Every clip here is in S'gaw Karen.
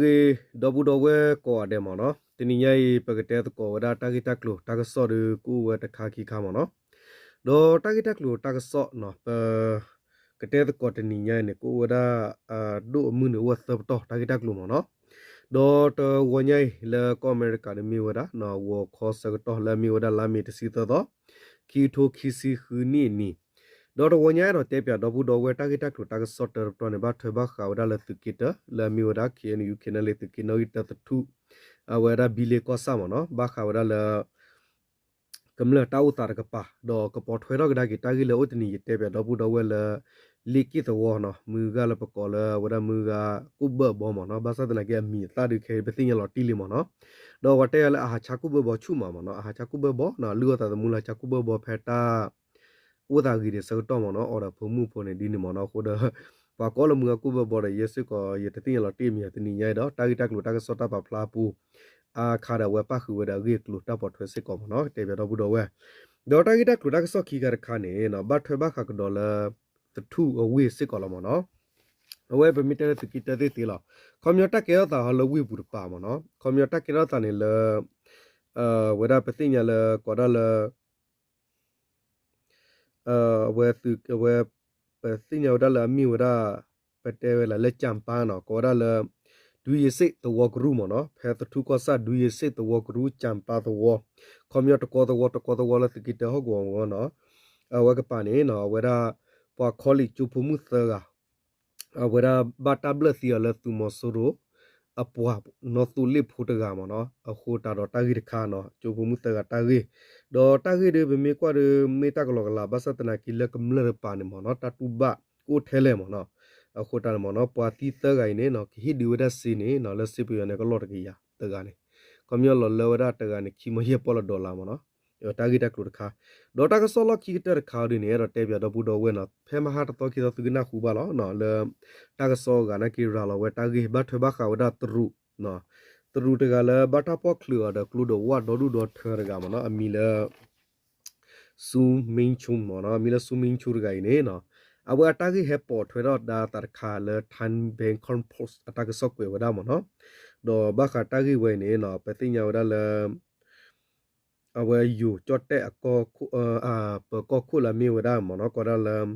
ဂ့ၤ ဒီပုၢ်ဒီဝဲၢ်ကိးဂၤဒဲးမ့ၢ်နီၤ, တနံၤညါအံၤ ပကတဲသကိးဝဲဒၣ်တၢ်ဂ့ၢ်တၢ်ကျိၤတၢ်ကစီၣ်ဒီး ကအိၣ်ဝဲတခါခံခါမ့ၢ်နီၤ. ဒီးတၢ်ဂ့ၢ်တၢ်ကျိၤတၢ်ကစီၣ်နီၤ ပ ကတဲသကိးတနံၤညါအံၤန့ၣ် ကအိၣ်ဝဲဒၣ် ဒိၣ်အမုၢ်န့ၣ် အိၣ်ဝဲသၢပတီၢ်တၢ်ဂ့ၢ်တၢ်ကျိၤမ့ၢ်နီၤ. ဒီးတဂီၤညါအံၤ လၢကီၢ်အမဲရကၤန့ၣ်မ့ၢ်ဝဲဒၣ် ဂီၤခီဆၢကတီၢ်လၢအမ့ၢ်ဝဲဒၣ်လါမ့ၤတဆံသၢသီ ခံကထိခံဆံဃုနံၣ်အနံၤ, ဒီးတဂီၤညါအဲၣ်ဒိးတဲပၠးဒီပုၢ်ဒီဝဲၢ်တၢ်ဂ့ၢ်တၢ်ကျိၤတၢ်ကစီၣ်တၢတပတီၢ်န့ၣ် ဘၣ်ထွဲဘၣ်ဃးဝဲဒၣ်လၢသုးက့တၢ လၢအမ့ၢ်ဝဲဒၣ် ခ့ၣ်အဲၣ်ယူၣ် ခ့ၣ်အဲၣ်ယူၣ် သုးက့နီၣ်ဂံၢ်တၢသထူၣ် အဝဲဒၣ်ဘံလ့ကီၢ်ဆၣ်မ့ၢ်နီၤ, ဘၣ်ဃးဝဲဒၣ်လၢ ကမျၢၢ်တၢ်အိၣ်သးတကပၤ ဒီးကပိာ်ထွဲထီၣ်ကဒါက့ၤတၢ်ဂ့ၢ်လၢအိၣ်တနံၤ ယတဲပၠးဒီပုၢ်ဒီဝဲၢ်လၢ လ့က့ၣ်သဝီနီၤ, မုၢ်ဂၤလၢပကိးလၢအဝဲဒၣ်မုၢ်ဂၤကိၣ်ဘၢၣ်ဘီမ့ၢ်နီၤ, ဘၣ်ဆၣ်သနာ်က့အမံၤအသၣ်ဒုးခဲအံၤ ပသ့ၣ်ညါလီၤတံၢ်လံမ့ၢ်နီၤ. ဒီးပှၤတဲယၤလၢအဟးဆါကိၣ်ဘၢၣ်ဘီဆူၣ်မးမ့ၢ်နီၤ, အဟးဆါကိၣ်ဘၢၣ်ဘီနီၤ, လုၢ်အီၣ်သးသမူလၢဟးဆါကိၣ်ဘၢၣ်ဘီဖဲတၢ် အိၣ်သးဂ့ၤဒံးဆၢကတီၢ်မ့ၢ်နီၤ, အီၣ်ဒီးဖိမုၣ်ဖိန့ၣ်ဒ်န့ၣ်မ့ၢ်နီၤ, အဃိဒီး ပှၤကိးလၢမုၢ်ဂၤကိၣ်ဘၢၣ်ဘီဒီး ယဲစ့ၢ်ကီး ယတသ့ၣ်ညါလီၤတံၢ်အမံၤတနံၤညါအံၤဒီး တၢ်ဂ့ၢ်တၢ်ကျိၤတၢ်ကစီၣ်တၢ်ပာ်ဖျါအပူၤ အခါဒီးအဝဲပၣ်ဃုာ်ဝဲဒၣ်အဂ့ၢ်အကျိၤတၢ်ပိာ်ထွဲစ့ၢ်ကီးမ့ၢ်နီၤ, တဲပၠးဒီပုၢ်ဒီဝဲၢ်. ဒီးတၢ်ဂ့ၢ်တၢ်ကျိၤတၢ်ကစီၣ်ခံခါတခါန့ၣ် ဘၣ်ထွဲဘၣ်ဃးကဒီးလၢ သထူၣ်အဝ့ၢ်စ့ၢ်ကီးလီၤမ့ၢ်နီၤ. အဝဲပမ့ၢ်တဲလၢသုးက့တၢသ့ၣ်သ့ၣ်လီၤ. ခီပညီတၢ်ကဲထီၣ်သးဟီလၢဝ့ၢ်ပူၤတပၤမ့ၢ်နီၤ. ခီပညီတၢ်ကဲထီၣ်သးန့ၣ်လၢ ဝဲဒၣ်ပသ့ၣ်ညါလၢ ကိးဒၣ်လၢ အဝဲသုး အဝဲ ပသ့ၣ်ညါဝဲဒၣ်လၢအမ့ၢ်ဝဲဒၣ် ပတဲဝဲလၢ လၢကၠၣ်ပၢနီၤ, ကိးဝဲဒၣ်လၢ ဒွံယစ့ၣ်သဝီကရူၢ်မ့ၢ်နီၤ, ဖဲသထူၣ်ကီၢ်ဆၣ် ဒွံယစ့ၣ်သဝီကရူၢ် ကၠၣ်ပၢသဝီ, ခီပညီတကီသဝီ တကီသဝီလၢသုးက့တၢဟီၣ်ကဝီၤမ့ၢ်နီၤ, အဝဲကပၤန့ၣ်နီၤ အဝဲဒၣ် ပှၤ college ကၠိဖိမုၣ်သၢဂၤ အဝဲဒၣ်ဘၣ်တၢ်ဘျၢၣ်သံအီၤလၢသုးမီၤစိရိၤ အပှၤနီၣ်သိလ့ၣ်ဖိတဂၤမ့ၢ်နီၤ, အဃိသတးဒီးတၢ်ဂ့ၢ်တခါနီၤ, ကၠိဖိမုၣ်သၢဂၤတၢ်ဂ့ၢ်, ဒီးတၢ်ဂ့ၢ်ဒီးပမ့ၢ်ကွၢ်ဒီး မ့ၢ်တၢ်ကလီကလီ ဘၣ်ဆၣ်သနာ်က့လၢကမျၢၢ်တပၤန့ၣ်မ့ၢ်နီၤ, တၢ်တူၢ်ဘၣ်ကအိၣ်ထဲလဲၣ်မ့ၢ်နီၤ, အဃိသတးန့ၣ်မ့ၢ်နီၤ, ပှၤသံသၢဂၤအံၤန့ၣ်နီၤ ကဟ့ၣ်ဒုးဝဲဒၣ်စ့န့ၣ်နီၤ, လၢစ့ပယီၤန့ၣ် ကလီၢ်တကယၤတဂၤန့ၣ်, ခီပညီလီၤလၢဝဲဒၣ်တဂၤန့ၣ် ခံမီၢ်ယဲၢ်ပီၢ်လၢ dollar မ့ၢ်နီၤ, တၢ်ဂ့ၢ်တၢ်ကျိၤတခါ, ဒီးတၢ်ကစီၣ်လီၢ်ခံကတၢၢ်တခါအံၤဒ်န့ၣ် အဲၣ်ဒိးတဲပၠးဒီပုၢ်ဒီဝဲၢ်နီၤ, ဖဲမဟါတသီခံသီသုကနၢ်ဟူဘၣ်လီၤ, လၢ တၢ်ကစီၣ်အဂၤနာ်က့ရၤလီၤဝဲတၢ်ဂ့ၢ် ဘၣ်ထွဲဘၣ်ဃးဝဲဒၣ်တရူး, တရူးတဂၤလၢဘၣ်တၢ်ဖီၣ်ချုးအီၤဒီးကျိဒီးဝၣ်ဒီဒူၣ်ဒီထၢတဂၤမ့ၢ်နီၤ, အမံၤလၢ Su Mingchu မ့ၢ်နီၤ, အမံၤလၢ Su Mingchu တဂၤအံၤန့ၣ်နီၤ, အဝဲအတၢ်ဂ့ၢ်ဟဲပိာ်ထွဲထီၣ်ဒၣ်သးတခါလၢ Thai Bangkok Post အတၢ်ကစီၣ်ကွဲးဝဲဒၣ်မ့ၢ်နီၤ, ဒီးဘၣ်ဃးတၢ်ဂ့ၢ်ဝဲအံၤန့ၣ်နီၤ ပသ့ၣ်ညါဝဲဒၣ်လၢ အဝဲယိၤကၠီၣ်တဲၣ်အကီၢ်ခိၣ် ပကီၢ်ခိၣ်လၢအမ့ၢ်ဝဲဒၣ်မ့ၢ်နီၤ ကိးဒၣ်လၢ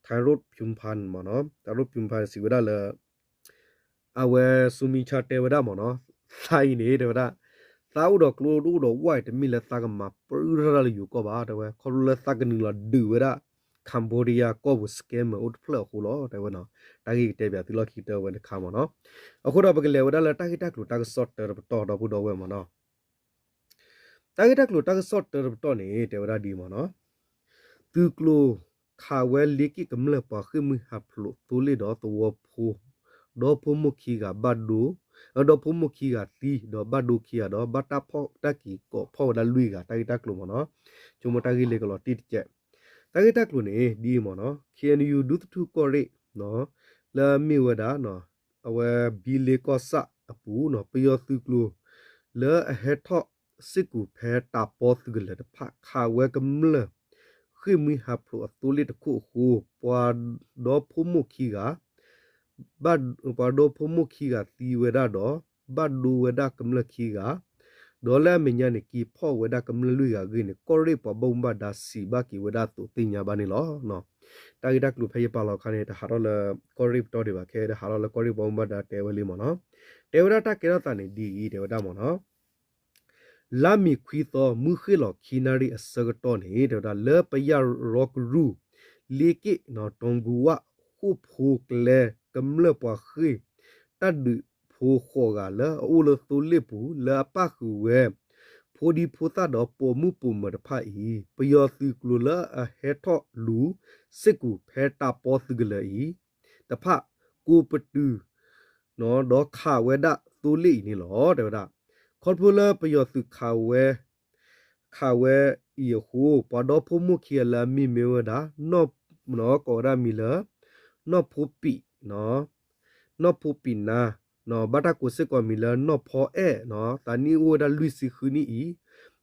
Tharoth Phumpan မ့ၢ်နီၤ Tharoth Phumpan စံးဝဲဒၣ်လၢ အဝဲ Su Mingchu တဲဝဲဒၣ်မ့ၢ်နီၤ သးအံၤန့ၣ် တဲဝဲဒၣ် သးအိၣ်ဒီးကျိဒိၣ်ဒီးဝၣ်အံၤ တမ့ၢ်လၢသးကမၤပြူထီၣ်တၢ်လၢယိၤကီၢ်ဘၣ် တဲဝဲ ခီဖျိလၢသးကနုာ်လီၤဒုးဝဲဒၣ် Cambodia ကီၢ်ပူၤ scammer အိၣ်တဖျၢၣ်အဃိလီၤ တဲဝဲနီၤ, တၢ်ဂ့ၢ်ကတဲပၠးသုလီၢ်ခံကတၢၢ်ဝဲတခါမ့ၢ်နီၤ, အဃိဒီးပကလဲၤဝဲဒၣ်လၢတၢ်ဂ့ၢ်တၢ်ကျိၤတၢ်ကစီၣ်တၢတပတီၢ်ဒီပုၢ်ဒီဝဲၢ်မ့ၢ်နီၤ တၢ်ဂ့ၢ်တၢ်ကျိၤတၢ်ကစီၣ်တၢတပတီၢ်န့ၣ် တဲဝဲဒၣ်ဒ်အံၤမ့ၢ်နီၤ, သုးကျိၤခးဝဲလ့က့ၣ်ကမျၢၢ်ပှၤဃ့ၢ်မှံဟးဖျိးသိလ့ၣ်ဒီးသဝီဖိ, ဒီဖိမိၢ်ခံဂၤဘၣ်ဒိ, ဒီဖိမိၢ်ခံဂၤသံ, ဒီးဘၣ်ဒိခံဂၤဒီး ဘၣ်တၢ်ဖီၣ်တၢ်က့ၤကိးဖီၣ်ဝဲဒၣ်လွံၢ်ဂၤ တၢ်ဂ့ၢ်တၢ်ကျိၤမ့ၢ်နီၤ, ဆိကမိၣ်တၢ်ဂ့ၢ်လၢကလီၤတံၢ်တကဲး, တၢ်ဂ့ၢ်တၢ်ကျိၤန့ၣ် ဒ်အံၤမ့ၢ်နီၤ, KNU ဒူသထူၣ်ကီၢ်ရ့ၣ် လၢအမ့ၢ်ဝဲဒၣ် အဝဲဘံလ့ကီၢ်ဆၣ်အပူၤ ပယီၤသုးကျိၤ လၢအဟဲထီၣ်စ့ၢ်ကီးဖဲတၢ်ပီသုးကလၢၤတဖၣ် ခးဝဲကမျၢၢ် ဃ့ၢ်မှံဟးဖျိးအသိလ့ၣ်တခိၣ်အဃိ ပှၤဒီဖိမိၢ်ခံဂၤ ပှၤဒီဖိမိၢ်ခံဂၤသံဝဲဒၣ်ဒီး ဘၣ်ဒိဝဲဒၣ်ကမျၢၢ်ခံဂၤ ဒီးလၢအမဲာ်ညါန့ၣ် က့ၤဖီၣ်ဝဲဒၣ်ကမျၢၢ်လွံၢ်ဂၤအဂ့ၢ်န့ၣ် ကီၢ်ရ့ၣ်ပှၤဘၣ်မူဘၣ်ဒါစံးဘၣ်က့ၤဝဲဒၣ်အသိးသ့ၣ်ညါဘၣ်န့ၣ်လီၤ. တၢ်ဂ့ၢ်တၢ်ကျိၤဖဲယပာ်လီၤအခါန့ၣ် တဟးထီၣ်လၢကီၢ်ရ့ၣ်ပတီၢ်ဒံးဘၣ် ခဲအံၤဒၣ်ဟးထီၣ်လၢကီၢ်ရ့ၣ်ပှၤဘၣ်မူဘၣ်ဒါတဲဝဲလံမ့ၢ်နီၤ, တဲဝဲဒၣ်တၢ်ကဲထီၣ်သးန့ၣ်ဒ်အံၤ တဲဝဲဒၣ်မ့ၢ်နီၤ လါမ့ၤခွံသီ မုၢ်ဃ့ၢ်လီၤခံနၣ်ရံၣ်အဆၢကတီၢ်န့ၣ် တဲဝဲဒၣ်လၢပယၢ်ရီကရူၢ် လ့က့ၣ် တီၤကူဝၣ် ဃိၣ်ဖိကျဲ ကမျၢၢ်ပှၤဃ့ၢ် တၢ်ဒုးဖိဃိးဂၤလၢအအိၣ်လၢသိလ့ၣ်ပူၤ လၢအပၣ်ဃုာ်ဝဲ ဖိဒံဖိသၣ်ဒီးပိာ်မုၣ်ပိာ်မၢၤတဖၣ်အံၤ ပယီၤသုးကျိၤလၢအဟဲထီၣ်လူၤစ့ၢ်ကီးဖဲတၢ်ပီသုးကလၢၤအံၤ တဖၣ် ကိးပတုာ် ဒီးခးဝဲဒၣ်သိလ့ၣ်အံၤန့ၣ်လီၤ တဲဝဲဒၣ်. ခီဖျိလၢပယီၤသုးခးဝဲ ခးဝဲအံၤအဃိ ပှၤဒီဖိမိၢ်ခံဂၤလၢအမံၤမ့ၢ်ဝဲဒၣ် နီၢ် ကိးဝဲဒၣ်မံၤလၢ နီၢ်ဖိပံး နီၢ်ဖိပံးနါ ဘၣ်တၢ်ကိးစ့ၢ်ကီးမံၤလၢနီၢ်ဖီအဲၣ် သးနံၣ်အိၣ်ဝဲဒၣ်လွံၢ်ဆံဃုနံၣ်အံၤ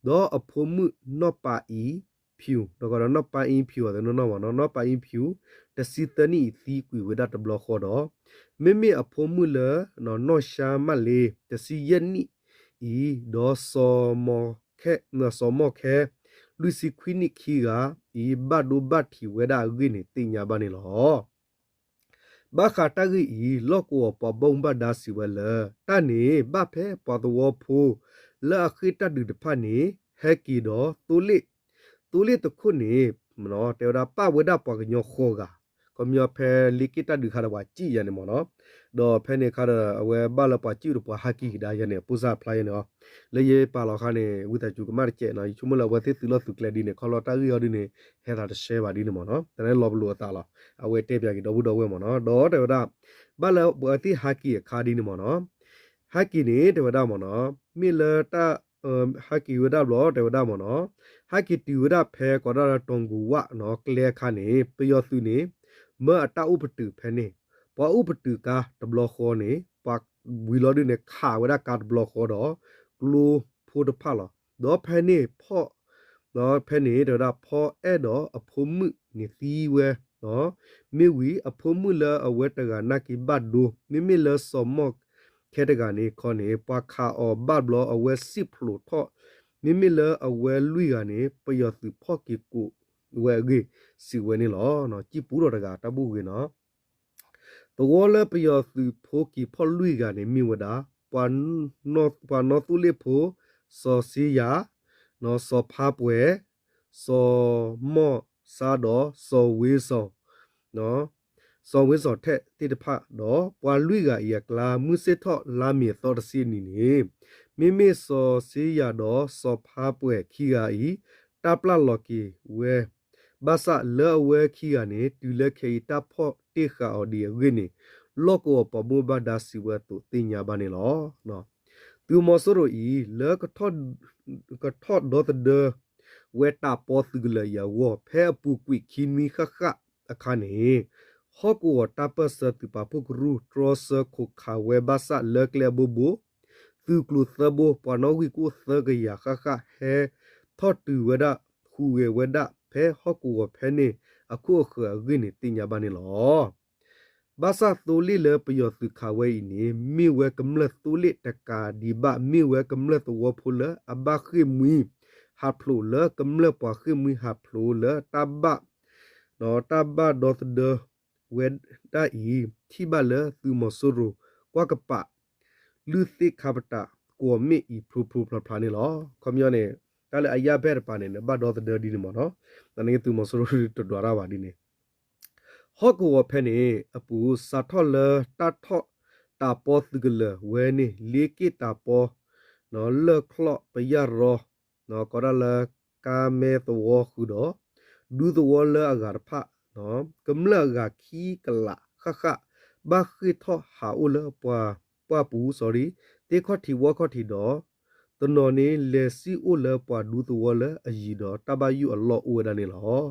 ဒီးအဖိမုၣ်နီၢ်ပၤအံၤ ဖၠူၣ် ဒီးနီၢ်ပၢ်အ့ဖၠူၣ်အီၤသနီၢ်နီၢ်မ့ၢ်နီၤ, နီၢ်ပၢ်အ့ဖၠူၣ် တဆံသၢနံၣ်အံၤသံကွံာ်ဝဲဒၣ်တဘျီဃီဒီး မ့မ့ၢ်အဖိမုၣ်လၢ နီၢ်ၡါမၣ်လ့ တဆံယဲၢ်နံၣ်အံၤ ဒီး စီၤမီၣ်ခဲ လွံၢ်ဆံခွံနံၣ်ခံဂၤအံၤ ဘၣ်ဒိဘၣ်ထံးဝဲဒၣ်အဂ့ၢ်န့ၣ် သ့ၣ်ညါဘၣ်န့ၣ်လီၤ. ဘၣ်ဃးတၢ်ဂ့ၢ်အံၤ လီၢ်ကဝီၤပှၤဘၣ်မူဘၣ်ဒါစံးဝဲလၢ တၢ်န့ၣ်ဘၣ်ဖဲပှၤသဝီဖိ လၢအဃ့ၢ်တၢ်ဒုးတဖၣ်န့ၣ် ဟဲက့ၤဒီးသိလ့ၣ်, သိလ့ၣ်တခိၣ်န့ၣ် တဲဝဲဒၣ်ပၣ်ဝဲဒၣ်ပှၤကညီဃိးဂၤ, ခီပညီဖဲလ့က့ၣ်တၢ်ဒုးခါဒီးပှၤစံၣ်ယၤန့ၣ်မ့ၢ်နီၤ, ဒီးဖဲန့ၣ်ခါဒီး အဝဲဘၣ်လၢပှၤစံၣ်ဒီးပှၤဟးက့ၤကဒါယၤန့ၣ် ပိၢ်စၢ်ဖျါယၤန့ၣ်အီၤ, လၢယပာ်လီၤခါန့ၣ် ဝံသးစူၤကမၣ်တကဲးနီၤ, ယဆိကမိၣ်လၢအဝဲသ့ၣ်သုးလီၢ်သုးကျဲဒ်န့ၣ် ခီလီၤတၢ်ဂ့ၢ်အီၤဒ်န့ၣ် ဟဲသးတရှဲဘၣ်ဒ်န့ၣ်မ့ၢ်နီၤ, တၢ်န့ၣ်လီၤပလိာ်အသးလီၤ, အဝဲတဲပၠးက့ၤဒီပုၢ်ဒီဝဲၢ်မ့ၢ်နီၤ, ဒီးတဲဝဲဒၣ် ဘၣ်လၢပှၤသ့ၣ်ဟးက့ၤအခါဒ်န့ၣ်မ့ၢ်နီၤ, ဟဲက့ၤန့ၣ် တဲဝဲဒၣ်မ့ၢ်နီၤ, မ့ၢ်လၢတၢ် ဟဲက့ၤဝဲဒၣ်ဘျီ တဲဝဲဒၣ်မ့ၢ်နီၤ, ဟဲက့ၤတုၤဝဲဒၣ်ဖဲကီးဒၣ်လၢတီၢ်ကူၤဝၣ်နီၤ ကျဲအခါန့ၣ် ပယီၤသုးန့ၣ် မၢအတၢ်အိၣ်ပတုာ်ဖဲန့ၣ်, ပှၤအိၣ်ပတုာ်ကါတဘျီဃီန့ၣ် ပှၤဝံၤလီၤဒ်န့ၣ် ခးဝဲဒၣ်ကါတဘျီဃီဒီး ကျိဖိတဖၣ်လီၤ. ဒီးဖဲန့ၣ်ဖီၣ် ဒီးဖဲန့ၣ် တဲဝဲဒၣ်ဖီအဲၣ်ဒီးအဖိမုၣ်န့ၣ်သံဝဲ မ့ၢ်ဝံၤအဖိမုၣ်လၢအဝဲတဂၤနာ်က့ဘၣ်ဒိ, မ့မ့ၢ်လၢစီၤမီၣ်ခဲတဂၤန့ၣ်ခီန့ၣ် ပှၤခးအီၤဘၣ်ဘျီအဝဲစံၣ်ဖျိးထီၣ်, မ့မ့ၢ်လၢအဝဲလွံၢ်ဂၤန့ၣ် ပယီၤသုးဖီၣ်က့ၤကိးဝဲအဂ့ၢ်စံးဝဲန့ၣ်လီၤ. ကံၢ်ပူၤဒီးတဂၤတၢ်ဘူၣ်ဂ့ၤနီၤ သဝီလၢပယီၤသုးဖိက့ၤဖီၣ်လွံၢ်ဂၤန့ၣ်မ့ၢ်ဝဲဒၣ် ပှၤနီၣ်သိလ့ၣ်ဖိ, စီၤစ့ယၤ, စီၤဖါပှဲၤ, စီၤမီၢ်ဆါဒီး စီၤဝ့စီၣ်, စီၤဝ့စီၣ်ထဲးသ့ၣ်တဖၣ်ဒီး ပှၤလွံၢ်ဂၤအံၤအကျါ မုၢ်ဆ့ၣ်ထီၣ်လါမ့ၤအသီတဆံအနံၤန့ၣ် မ့မ့ၢ်စီၤစ့ယၤဒီးစီၤဖါပှဲၤခံဂၤအံၤ တၢ်ပျၢ်လီၤက့ၤဝဲ ဘၣ်ဆၣ်လၢအဝဲခံဂၤန့ၣ် တုၤလၢခဲအံၤတၢ်ဖီၣ်တ့ၢ်ဃာ်အီၤဒံးအဂ့ၢ်န့ၣ် လီၢ်ကဝီၤပှၤဘၣ်မူဘၣ်ဒါစံးဝဲအသိးသ့ၣ်ညါဘၣ်န့ၣ်လီၤ. သုးမီၤစိရိၤအံၤ လၢ ကထီၣ်ဒီသဒၢဝဲတၢ်ပီသုးကလၢၤအံၤအဂီၢ် ဖဲအပူၤကွံာ်ခံနွံဃၣ်ဃၣ်အခါန့ၣ် ဟီၣ်ကဝီၤတၢ်ပၢၢ်ဆၢသုးပာ်ဖှိၣ်ကရူၢ် တြီဆၢခိးခးဝဲဘၣ်ဆၣ်လၢကျဲအဘိဘိ သုးကျိၤသၢဘိ ပှၤနီၣ်ဂံၢ်ကအိၣ်သၢကယၤဃၣ်ဃၣ် ဟဲထီၣ်တုၤဝဲဒၣ် ဟူးဂဲၤဝဲဒၣ်ဖဲဟီၣ်ကဝီၤဖဲန့ၣ် အခိၣ်အဃၢၤအဂ့ၢ်န့ၣ် သ့ၣ်ညါဘၣ်န့ၣ်လီၤ. ဘၣ်ဆၣ်သိလ့ၣ်လၢပယီၤသုးခးဝဲအံၤန့ၣ် မ့ၢ်ဝဲကမျၢၢ်သိလ့ၣ်တကးဒံးဘၣ် မ့ၢ်ဝဲကမျၢၢ်သဝီဖိလၢအဘၣ်ဃ့ၢ်မှံဟးဖျိးလၢကမျၢၢ်ပှၤဃ့ၢ်မှံဟးဖျိးလၢတၢ်ဘၣ် တၢ်ဘၣ်ဒီသဒၢဝဲဒၣ်အံၤ ထံၣ်ဘၣ်လၢသုးမီၤစိရိၤ ကွၢ်ကပၤ လုၢ်သ့ၣ်ခါပတာ် ကွီၢ်မ့ၣ်အံၤဖျိဖျိဖျါဖျါန့ၣ်လီၤ. ခီပညီန့ၣ် တၢ်လၢအယၢ်ဖဲတပၤန့ၣ် ဘၣ်ဒီသဒၢဒ်န့ၣ်မ့ၢ်နီၤ, န့ၣ်က့သုးမီၤစိရိၤတဒွးတၢ်ဘၣ်ဒ်န့ၣ် ဟီၣ်ကဝီၤဖဲန့ၣ် အပူၤစးထီၣ်လၢတၢ်ထီၣ်တၢ်ပီသုးကလၢၤဝဲန့ၣ် လ့က့ၣ်တၢ်ပီ လၢၢ်ချီၣ်ပယၢ်ရီ ကီးဒၣ်လၢကါမဲသဝီဃုာ်ဒီး ဒူသဝီလၢအဂၤတဖၣ် ကမျၢၢ်အဂၤခံကလးဃၣ်ဃၣ် ဘၣ်ဃ့ၢ်ထီၣ်ဟးအိၣ်လၢပှၢ်ပူၤ သ့ၣ်ခီၣ်ထံးဝၣ်ခီၣ်ထံးဒီး တနီၤန့ၣ် လဲၤစံၣ်အိၣ်လၢပှၤဒူသဝီလၢအယံၤဒီးတၢ်ဘၣ်ယိၣ်အလီၢ်အိၣ်ဝဲဒၣ်န့ၣ်လီၤ.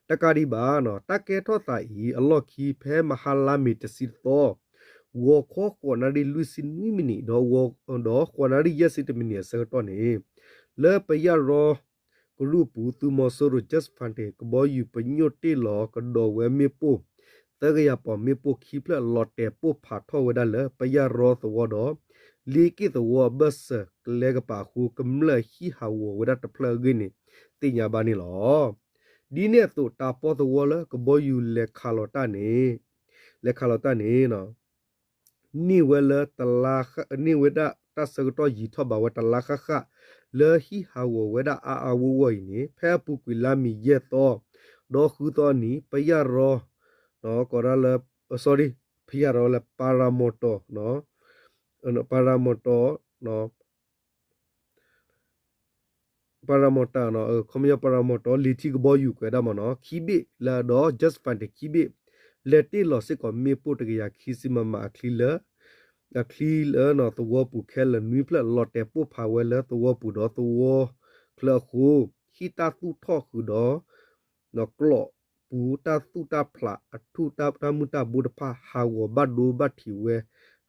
တကးဒံးဘၣ် တၢ်ကဲထီၣ်သးအံၤ အလီၢ်ခံဖဲမဟါလါမ့ၤတဆံတသီ ဂီၤခီဃိးနၣ်ရံၣ်လွံၢ်ဆံနွံမံးနံး ဒီးဃိးနၣ်ရံၣ်ယဲၢ်ဆံတမံးနံးအဆၢကတီၢ်န့ၣ် လၢပယၢ်ရီကရူၢ်ပူၤ သုးမီၤစိရိၤ Jet Fighter ကဘီယူၤပညိၣ်တ့ၢ်လီၤကဒီးဝဲမ့ၣ်ပိၢ် သၢကယၤပီၤမ့ၣ်ပိၢ်ခံဖျၢၣ် လီၤတဲာ်ပိၢ်ဖးထီၣ်ဝဲဒၣ်လၢပယၢ်ရီသဝီဒီး လ့က့ၣ်သဝီအဘၢၣ်စၢၤကျဲကပၤအဃိ ကမျၢၢ်ဟံးဟးဂီၤဝဲဒၣ်တဖျၢၣ်အဂ့ၢ်န့ၣ် သ့ၣ်ညါဘၣ်န့ၣ်လီၤ. ဒ်န့ၣ်အသိး တၢ်ပီသဝီလၢကဘီယူၤလဲၤခးလီၤတၢ်န့ၣ် လဲၤခးလီၤတၢ်န့ၣ် န့ၢ်ဝဲလၢ န့ၢ်ဝဲဒၣ်တၢ်ဆၢကတီၢ်ယံၤထီၣ်ဘးဝဲတလါဃၣ်ဃၣ် လၢဟံးဟးဂီၤဝဲဒၣ်အါအါဂီၢ်ဂီၢ်အံၤန့ၣ် ဖဲအပူၤကွံာ်လါမ့ၤယဲၢ်သီ ဒီးဃုသီအနံၤ ပယၢ်ရီ ကီးဒၣ်လၢ sorry ပယၢ်ရီလၢ ပၤရၤမီၣ်တီၣ် ပၤရၤမီၣ်တီၣ် ပၤရၤမီၣ်တီၣ် ခီပညီပၤရၤမီၣ်တီၣ် လံာ်ထံကဘီယူၤကွဲးဒၣ်မ့ၢ်နီၤ ခံဘ့ၣ်လၢဒီး Jet Fighter ခံဘ့ၣ် လဲၤတ့ၢ်လီၤစ့ၢ်ကီးမ့ၣ်ပိၢ်တကယၤခံဆံ မမ အချံလၢ အချံလၢသဝီပူၤခဲလၢာ်နွံဖျၢၣ် လီၤတဲာ်ပိၢ်ဖးဝဲလၢသဝီပူၤဒီးသဝီချၢအဃိ ဟံၣ်တၢ်သူၣ်ထီၣ်ဃုာ်ဒီး ကျိးပူၤတၢ်သူၣ်တၢ်ဖျးအထူၣ်တၢ်မုၢ်တၢ်ဘိတဖၣ် ဟးဂီၤဘၣ်ဒိဘၣ်ထံးဝဲ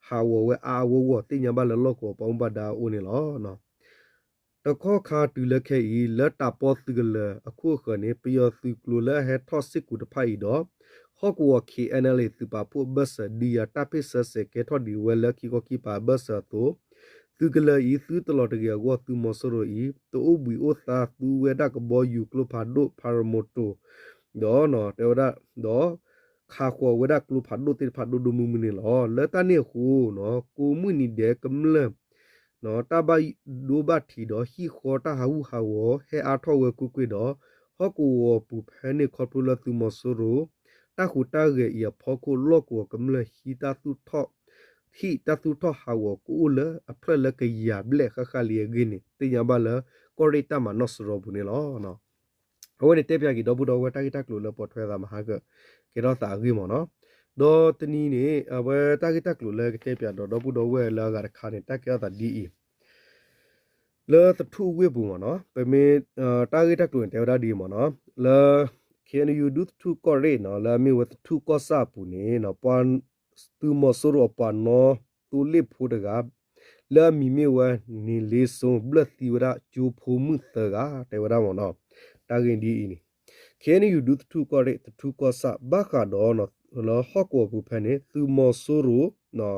ဟးဂီၤဝဲအါအါဂီၢ်ဂီၢ် သ့ၣ်ညါဘၣ်လၢလီၢ်ကဝီၤပှၤမူဘၣ်ဒါအအိၣ်န့ၣ်လီၤ. တကီၢ်ခါတုၤလၢခဲအံၤ လၢတၢ်ပီသုးကလၢၤအခိၣ်အဃၢၤန့ၣ် ပယီၤသုးကျိၤလၢအဟဲထီၣ်စ့ၢ်ကီးတဖၣ်အံၤဒီး ဟီၣ်ကဝီၤ KNLA သုးပာ်ဖှိၣ်အဘၢၣ်စၢၤ ဒုးယၤတၢ်ဖ့ၣ်ဆၢစဲးကဲထီၣ်ဒံးဝဲလၢခံခီခံပၤအဘၢၣ်စၢၤအသိး, သုးကလၢၤအံၤ သုတလီၤတဂ့ၤအဂီၢ် သုးမီၤစိရိၤအံၤ တအိၣ်ဘှံးအိၣ်သါ သူဝဲဒၣ်ကဘီယူၤကျိဖးဒိၣ် paramotor ဒီး တဲဝဲဒၣ် ဒီး ခးဃီၤဝဲဒၣ်ကျိဖးဒိၣ်သ့ၣ်တဖၣ်ဒိၣ်ဒိၣ်မုၢ်မုၢ်န့ၣ်လီၤ. လၢတၢ်န့ၣ်အဃိ ကိးမုၢ်နံၤဒဲးကမျၢၢ် တၢ်ဘၣ်ဒိဘၣ်ထံးဒီးဟံၣ်ဃီတၢ်ဟးဂူာ်ဟးဂီၤ ဟဲအါထီၣ်ဝဲကွ့ၢ်ကွ့ၢ်ဒီး ဟီၣ်ကဝီၤပူၤဖဲန့ၣ် ခီဖျိလၢသုးမီၤစိရိၤ တၢ်ဟူးတၢ်ဂဲၤအံၤအဖီခိၣ် လီၢ်ကဝီၤကမျၢၢ်ဟံးတၢ်သူၣ် ဟံၣ်တၢ်သူၣ်ထီၣ်ဟးဂီၤကအိၣ်လၢအဖျၢၣ်လၢကယၤဘျဲၣ်ဃၣ်ဃၣ်လံအဂ့ၢ်န့ၣ် သ့ၣ်ညါဘၣ်လၢ ကီၢ်ရ့ၣ်တၢ်မၤနီၣ်စရီပူၤန့ၣ်လီၤ. အဝဲန့ၣ်တဲပၠးက့ၤ ဒီပုၢ်ဒီဝဲၢ်တၢ်ဂ့ၢ်တၢ်ကျိၤလၢပိာ်ထွဲသးမဟါက ကဲထီၣ်သးအဂ့ၢ်မ့ၢ်နီၤ. ဒီးတနံၤန့ၣ် အဝဲတၢ်ဂ့ၢ်တၢ်ကျိၤလၢကတဲပၠးဒီး ဒီပုၢ်ဒီဝဲၢ်လၢအဂၤတခါန့ၣ် တၢ်ကဲထီၣ်သးဒ်အံၤ, လၢသထူၣ်ဝ့ၢ်ပူၤမ့ၢ်နီၤ, ပမ့ၢ် တၢ်ဂ့ၢ်တၢ်ကျိၤန့ၣ် တဲဝဲဒၣ်ဒ်အံၤမ့ၢ်နီၤ, လၢ ခ့ၣ်အဲၣ်ယူၣ် ဒူသထူၣ်ကီၢ်ရ့ၣ်နီၤ, လၢအမ့ၢ်ဝဲသထူၣ်ကီၢ်ဆၣ်အပူၤန့ၣ် ပှၤ သုးမီၤစိရိၤအပှၤနီၣ်သိလ့ၣ်ဖိတဂၤ လၢအမံၤမ့ၢ်ဝဲ န့ၢ်လ့စိ ဘျၢၣ်သံဝဲဒၣ်ကၠိဖိမုၣ်သၢဂၤ တဲဝဲဒၣ်မ့ၢ်နီၤ. တၢ်ဂ့ၢ်ဒ်အံၤန့ၣ် ခ့ၣ်အဲၣ်ယူၣ် ဒူသထူၣ်ကီၢ်ရ့ၣ် သထူၣ်ကီၢ်ဆၣ် ဘၣ်ဃးဒီး လၢဟီၣ်ကဝီၤပူၤဖဲန့ၣ် သုးမီၤစိရိၤ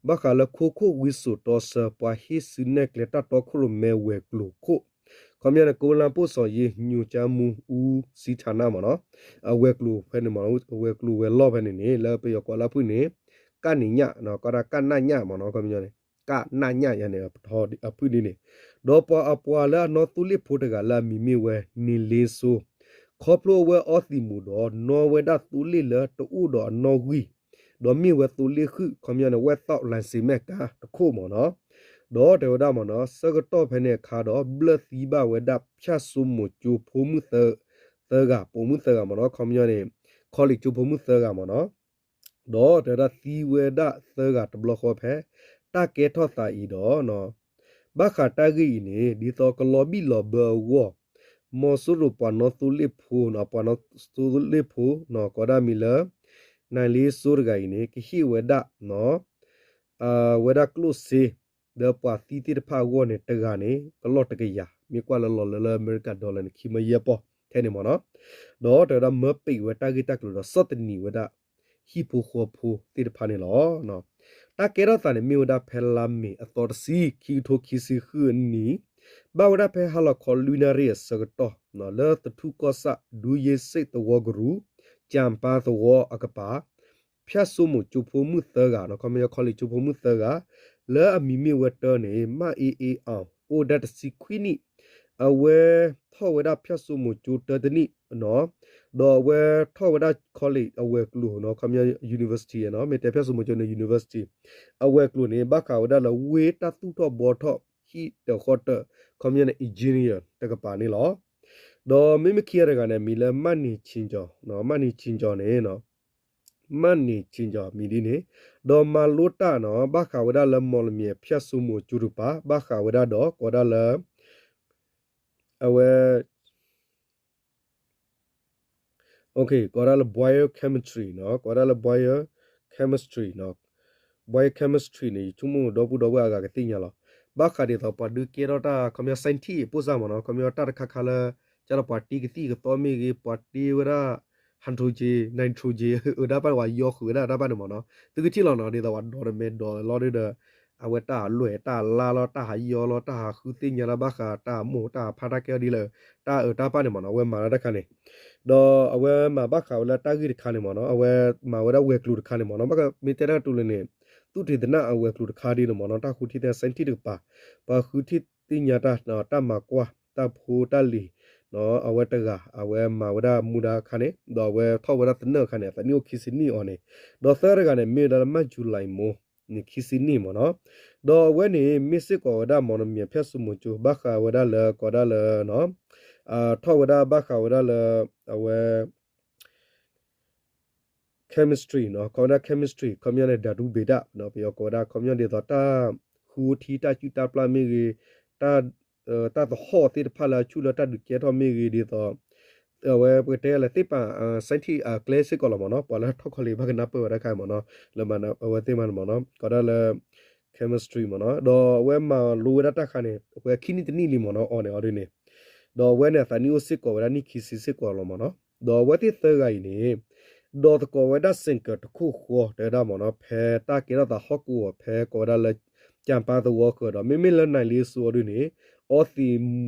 ဘၣ်ဃးလၢခိခိၣ်ဝံစိာ်တီဆၢ ပှၤဟ့ၣ်စုနဲၣ်ကျဲတၢ်တီခိၣ်ရိၣ်မဲဝဲၤကျိၤခိၣ် ခီပညီန့ၣ် ကိလၢပိၣ်စီၤယ့ ညိုကၠါမူ ဦးစီးဌာန မ့ၢ်နီၤ, အဝဲၤကျိၤဖဲန့ၣ်မ့ၢ်နီၤ, အဝဲၤကျိၤဝဲၤလီၢ်ဖဲန့ၣ်န့ၣ် လၢပယီၤကိးလၢဖုၣ်န့ၣ် ကၣ်နံၣ်ညၣ်နီၤ, ကီးဒၣ်ကၣ်နၣ်ညၣ်မ့ၢ်နီၤ, ခီပညီန့ၣ် ကၣ်နၣ်ညၣ်ယၤန့ၣ် ပထီအဖုၣ်ဒ်န့ၣ်, ဒီးပှၤအပှၤလၢအနီၣ်သိလ့ၣ်ဖိတဂၤလၢအမံၤမ့ၢ်ဝဲ န့ၢ်လ့စိ ခီဖျိအဝဲအီသံးမူးဒီး နီၣ်ဝဲဒၣ်သိလ့ၣ်လၢတအိၣ်ဒီးအနီၣ်ဂံၢ်, ဒီးမ့ၢ်ဝဲသိလ့ၣ်ဃုာ် ခီပညီန့ၣ် ဝဲသီး license မဲာ်ကါတခိၣ်မ့ၢ်နီၤ, ဒီးတဲဝဲဒၣ်မ့ၢ်နီၤ ဆၢကတီၢ်ဖဲန့ၣ်အခါဒီး ဘျၢၣ်သံဘၣ်ဝဲဒၣ် ဖၠၣ်စိမိၤကၠိဖိမုၣ်သၢဂၤ, ပိာ်မုၣ်သၢဂၤမ့ၢ်နီၤ, ခီပညီန့ၣ် college ကၠိဖိမုၣ်သၢဂၤမ့ၢ်နီၤ, ဒီးတဲဝဲဒၣ်သံဝဲဒၣ်သၢဂၤတဘျီဃီဖဲ တၢ်ကဲထီၣ်သးအံၤဒီး ဘၣ်ဃးတၢ်ဂ့ၢ်အံၤန့ၣ် ဒ်သိးကလီၤဘံၣ်လီၤဘၢအဂီၢ် မီၤစိရိၤပှၤနီၣ်သိလ့ၣ်ဖိနီၤ, ပှၤနီၣ်သိလ့ၣ်ဖိနီၤ ကိးဒၣ်မံၤလၢ နၢ်လ့စိတဂၤအံၤန့ၣ် ကဟ့ၣ်ဝဲဒၣ် အဝဲဒၣ်ကျိၣ်စ့ လၢပှၤသံသ့ၣ်တဖၣ်အဂီၢ်န့ၣ် တဂၤန့ၣ် ကလီၢ်တကယၤ, မ့ၢ်ကွၢ်လၢလီၤလၢလၢအမဲရကၤ dollar န့ၣ် ခံမၢယဲၢ်ပီၢ်ထဲန့ၣ်မ့ၢ်နီၤ, ဒီးတဲဝဲဒၣ်မၢပံးဝဲတၢ်ဂ့ၢ်တၢ်ကျိၤဒီး ဆီၣ်သနံးဝဲဒၣ် ဟံၣ်ဖိဃီဖိသ့ၣ်တဖၣ်န့ၣ်လီၤ. တၢ်ကဲထီၣ်သးန့ၣ် မ့ၢ်ဝဲဒၣ်ဖဲလါမ့ၤအသီတဆံ ခံကထိခံဆံဃုအနံၣ်, ဘၣ်ဝဲဒၣ်ဖဲဟါလီၤခီလွံၢ်နၣ်ရံၣ်အဆၢကတီၢ် လၢသထူၣ်ကီၢ်ဆၣ် ဒူယ့စ့ၣ်သဝီကရူၢ် ကၠၣ်ပၢသဝီအကပၤ ဖၠၣ်စိမိၤကၠိဖိမုၣ်သၢဂၤနီၤ, ခီပညီ college ကၠိဖိမုၣ်သၢဂၤ လၢအမံၤမ့ၢ်ဝဲတၢန့ၣ် မၣ်အ့အ့အီၤ အိၣ်ဒၣ်တဆံခွံနံၣ်, အဝဲထီၣ်ဝဲဒၣ်ဖၠၣ်စိမိၤကၠိတၢတနံၣ်နီၤ, ဒီးအဝဲထီၣ်ဝဲဒၣ် college အဝဲၤကျိၤနီၤ, ခီပညီ university နီၤ, မ့ၢ်တဲဖၠၣ်စိမိၤကၠိန့ၣ် university အဝဲၤကျိၤန့ၣ် ဘၣ်ဃးဝဲဒၣ်လၢဝ့ၢ်တၢ်သူၣ်ထီၣ်ဘှီထီၣ် ဟံၣ်တဃီတၢၢ် ခီပညီန့ၣ် engineer တကပၤန့ၣ်လီၤ. ဒီးမ့မ့ၢ်ခံဂၤတဂၤန့ၣ် မံၤလၢမၣ်နံၤဆ့ကၠီၤ, မၣ်နံၤဆ့ကၠီၤန့ၣ် မၣ်နံၤဆ့ကၠီၤမံၤဒ်န့ၣ်, ဒီးမၤလိတၢ်နီၤ ဘၣ်ဃးဝဲဒၣ်လၢ မော်လမြိုင် ဖၠၣ်စိမိၤကၠိတကပၤ ဘၣ်ဃးဝဲဒၣ်ဒီး ကိးဒၣ်လၢ အဝဲ ကိးဒၣ်လၢ biochemistry နီၤ, ကိးဒၣ်လၢ biochemistry နီၤ, biochemistry န့ၣ် ယဆိကမိၣ်ဒီပုၢ်ဒီဝဲၢ်အဂၤကသ့ၣ်ညါလီၤ. ဘၣ်ဃးဒ်သိးပှၤဒုးကဲထီၣ်တၢ် ခီပညီ scientist ပိၣ်စၢ်မ့ၢ်နီၤ, ခီပညီတၢ်တခါခါလၢ ကဒီးပှၤတ့ကသံၣ်ကသီမ့ၢ်ဂ့ၤ, ပှၤတ့ဝဲဒၣ် hydrogen, nitrogen အတၢ်ပၢ်န့ၣ် ပှၤယီဃုာ်ဝဲဒၣ်တၢ်ပၢ်န့ၣ်မ့ၢ်နီၤ, သုကထံၣ်လီၤနီၤ, ဒ်သိးပှၤဒိးတမဲာ်ဒိးလီၤဒုဒီး အဝဲတၢ်အလွဲၢ်တၢ်အလါလီၤ, တၢ်ဟးယီလီၤ, တၢ်ဟးဃုသ့ၣ်ညါလၢဘၣ်ဃးတၢ်မိၢ်တၢ်ဖးတၢ်ကဲထီၣ်ဒ်လဲၣ်, တၢ်အၢတၢ်ပၢ်န့ၣ်မ့ၢ်နီၤ, အဝဲမၤလၢတၢ်ခါန့ၣ်, ဒီးအဝဲမၤဘၣ်ဃးဝဲလၢတၢ်ဂ့ၢ်တခါန့ၣ်မ့ၢ်နီၤ, အဝဲမၤဝဲဒၣ်ဝဲၤကျိၤတခါန့ၣ်မ့ၢ်နီၤ, ဘၣ်မ့ၢ်တဲတၢ်ကတိၤလၢန့ၣ် သုးထံၣ်သနၢၣ်အဝဲၤကျိၤတခါဒ်န့ၣ်မ့ၢ်နီၤ, တၢ်ဃုထံၣ်သ့ၣ်ညါ scientist တကပၤ, ပှၤဃုထံၣ်သ့ၣ်ညါတၢ် တၢ်မၤကွၢ် တၢ်ဖိတၢ်လံၤ အဝဲတဂၤအဝဲမၤဝဲဒၣ်မူဒါခါန့ၣ်, ဒီးအဝဲထီၣ်ဝဲဒၣ်သနၢၣ်ခါန့ၣ် အသးနံၣ်အိၣ်ခံဆံနံၣ်အီၤန့ၣ်, ဒီးသၢတဂၤန့ၣ် မ့ၢ်ဝဲဒၣ်လၢမၢ်ယူၤလံမိၢ်န့ၣ် ခံဆံနံၣ်မ့ၢ်နီၤ, ဒီးအဝဲန့ၣ် မ့ၢ်စ့ၢ်ကီးဝဲဒၣ် မော်လမြိုင် ဖၠၣ်စိမိၤကၠိ ဘၣ်ဃးဝဲဒၣ်လၢ ကိးဒၣ်လၢ ထီၣ်ဝဲဒၣ်ဘၣ်ဃးဝဲဒၣ်လၢ အဝဲ chemistry နီၤ, ကိးဝဲဒၣ် chemistry ခီပညီန့ၣ် ဓာတုဗေဒ ပယီၤကိးဝဲဒၣ် ခီပညီဒ်သိးတၢ်ဃုထံ တၢ်စုၣ်တၢ်ပျၢ်မ့ၢ်ဂ့ၤ, တၢ်သဟီၣ်သ့ၣ်တဖၣ်လၢအဆူၣ်လၢတၢ်ဒုးကဲထီၣ်မ့ၢ်ဂ့ၤဒ်သိး အဝဲပကတဲလၢသ့ၣ်ပာ် scientist အကျဲစ့ၢ်ကီးလီၤမ့ၢ်နီၤ, ပှၤလၢထီၣ် college ဘၣ်ကနၢ်ပၢၢ်ဝဲဒၣ်ခါမ့ၢ်နီၤ, လၢအဝဲသ့ၣ်မးန့ၣ်မ့ၢ်နီၤ, ကိးဒၣ်လၢ chemistry မ့ၢ်နီၤ, ဒီးအဝဲမၤလိဝဲဒၣ်တၢ်ဃါန့ၣ် အဝဲခံနံၣ်တနံၣ်လံမ့ၢ်နီၤ အီၤန့ၣ်အီၤဒ်န့ၣ်, ဒီးအဝဲန့ၣ်အသးနံၣ်အိၣ်စ့ၢ်ကီးဝဲဒၣ်နံၣ်ခံဆံစ့ၢ်ကီးလီၤမ့ၢ်နီၤ, ဒီးအဝဲသ့ၣ်သၢဂၤအံၤန့ၣ် ဒီးသကိးဝဲဒၣ် စ့ၣ်ကၢၣ် တခိၣ်ဃီ တဲဝဲဒၣ်မ့ၢ်နီၤ ဖဲတၢ်ကဲထီၣ်သးဟီၣ်ကဝီၤ ဖဲကိးဝဲဒၣ်လၢ ကၠၣ်ပၢသဝီဃၢၤဒီး မ့မ့ၢ်လၢနၤလ့စိအီၤဒ်န့ၣ် အီ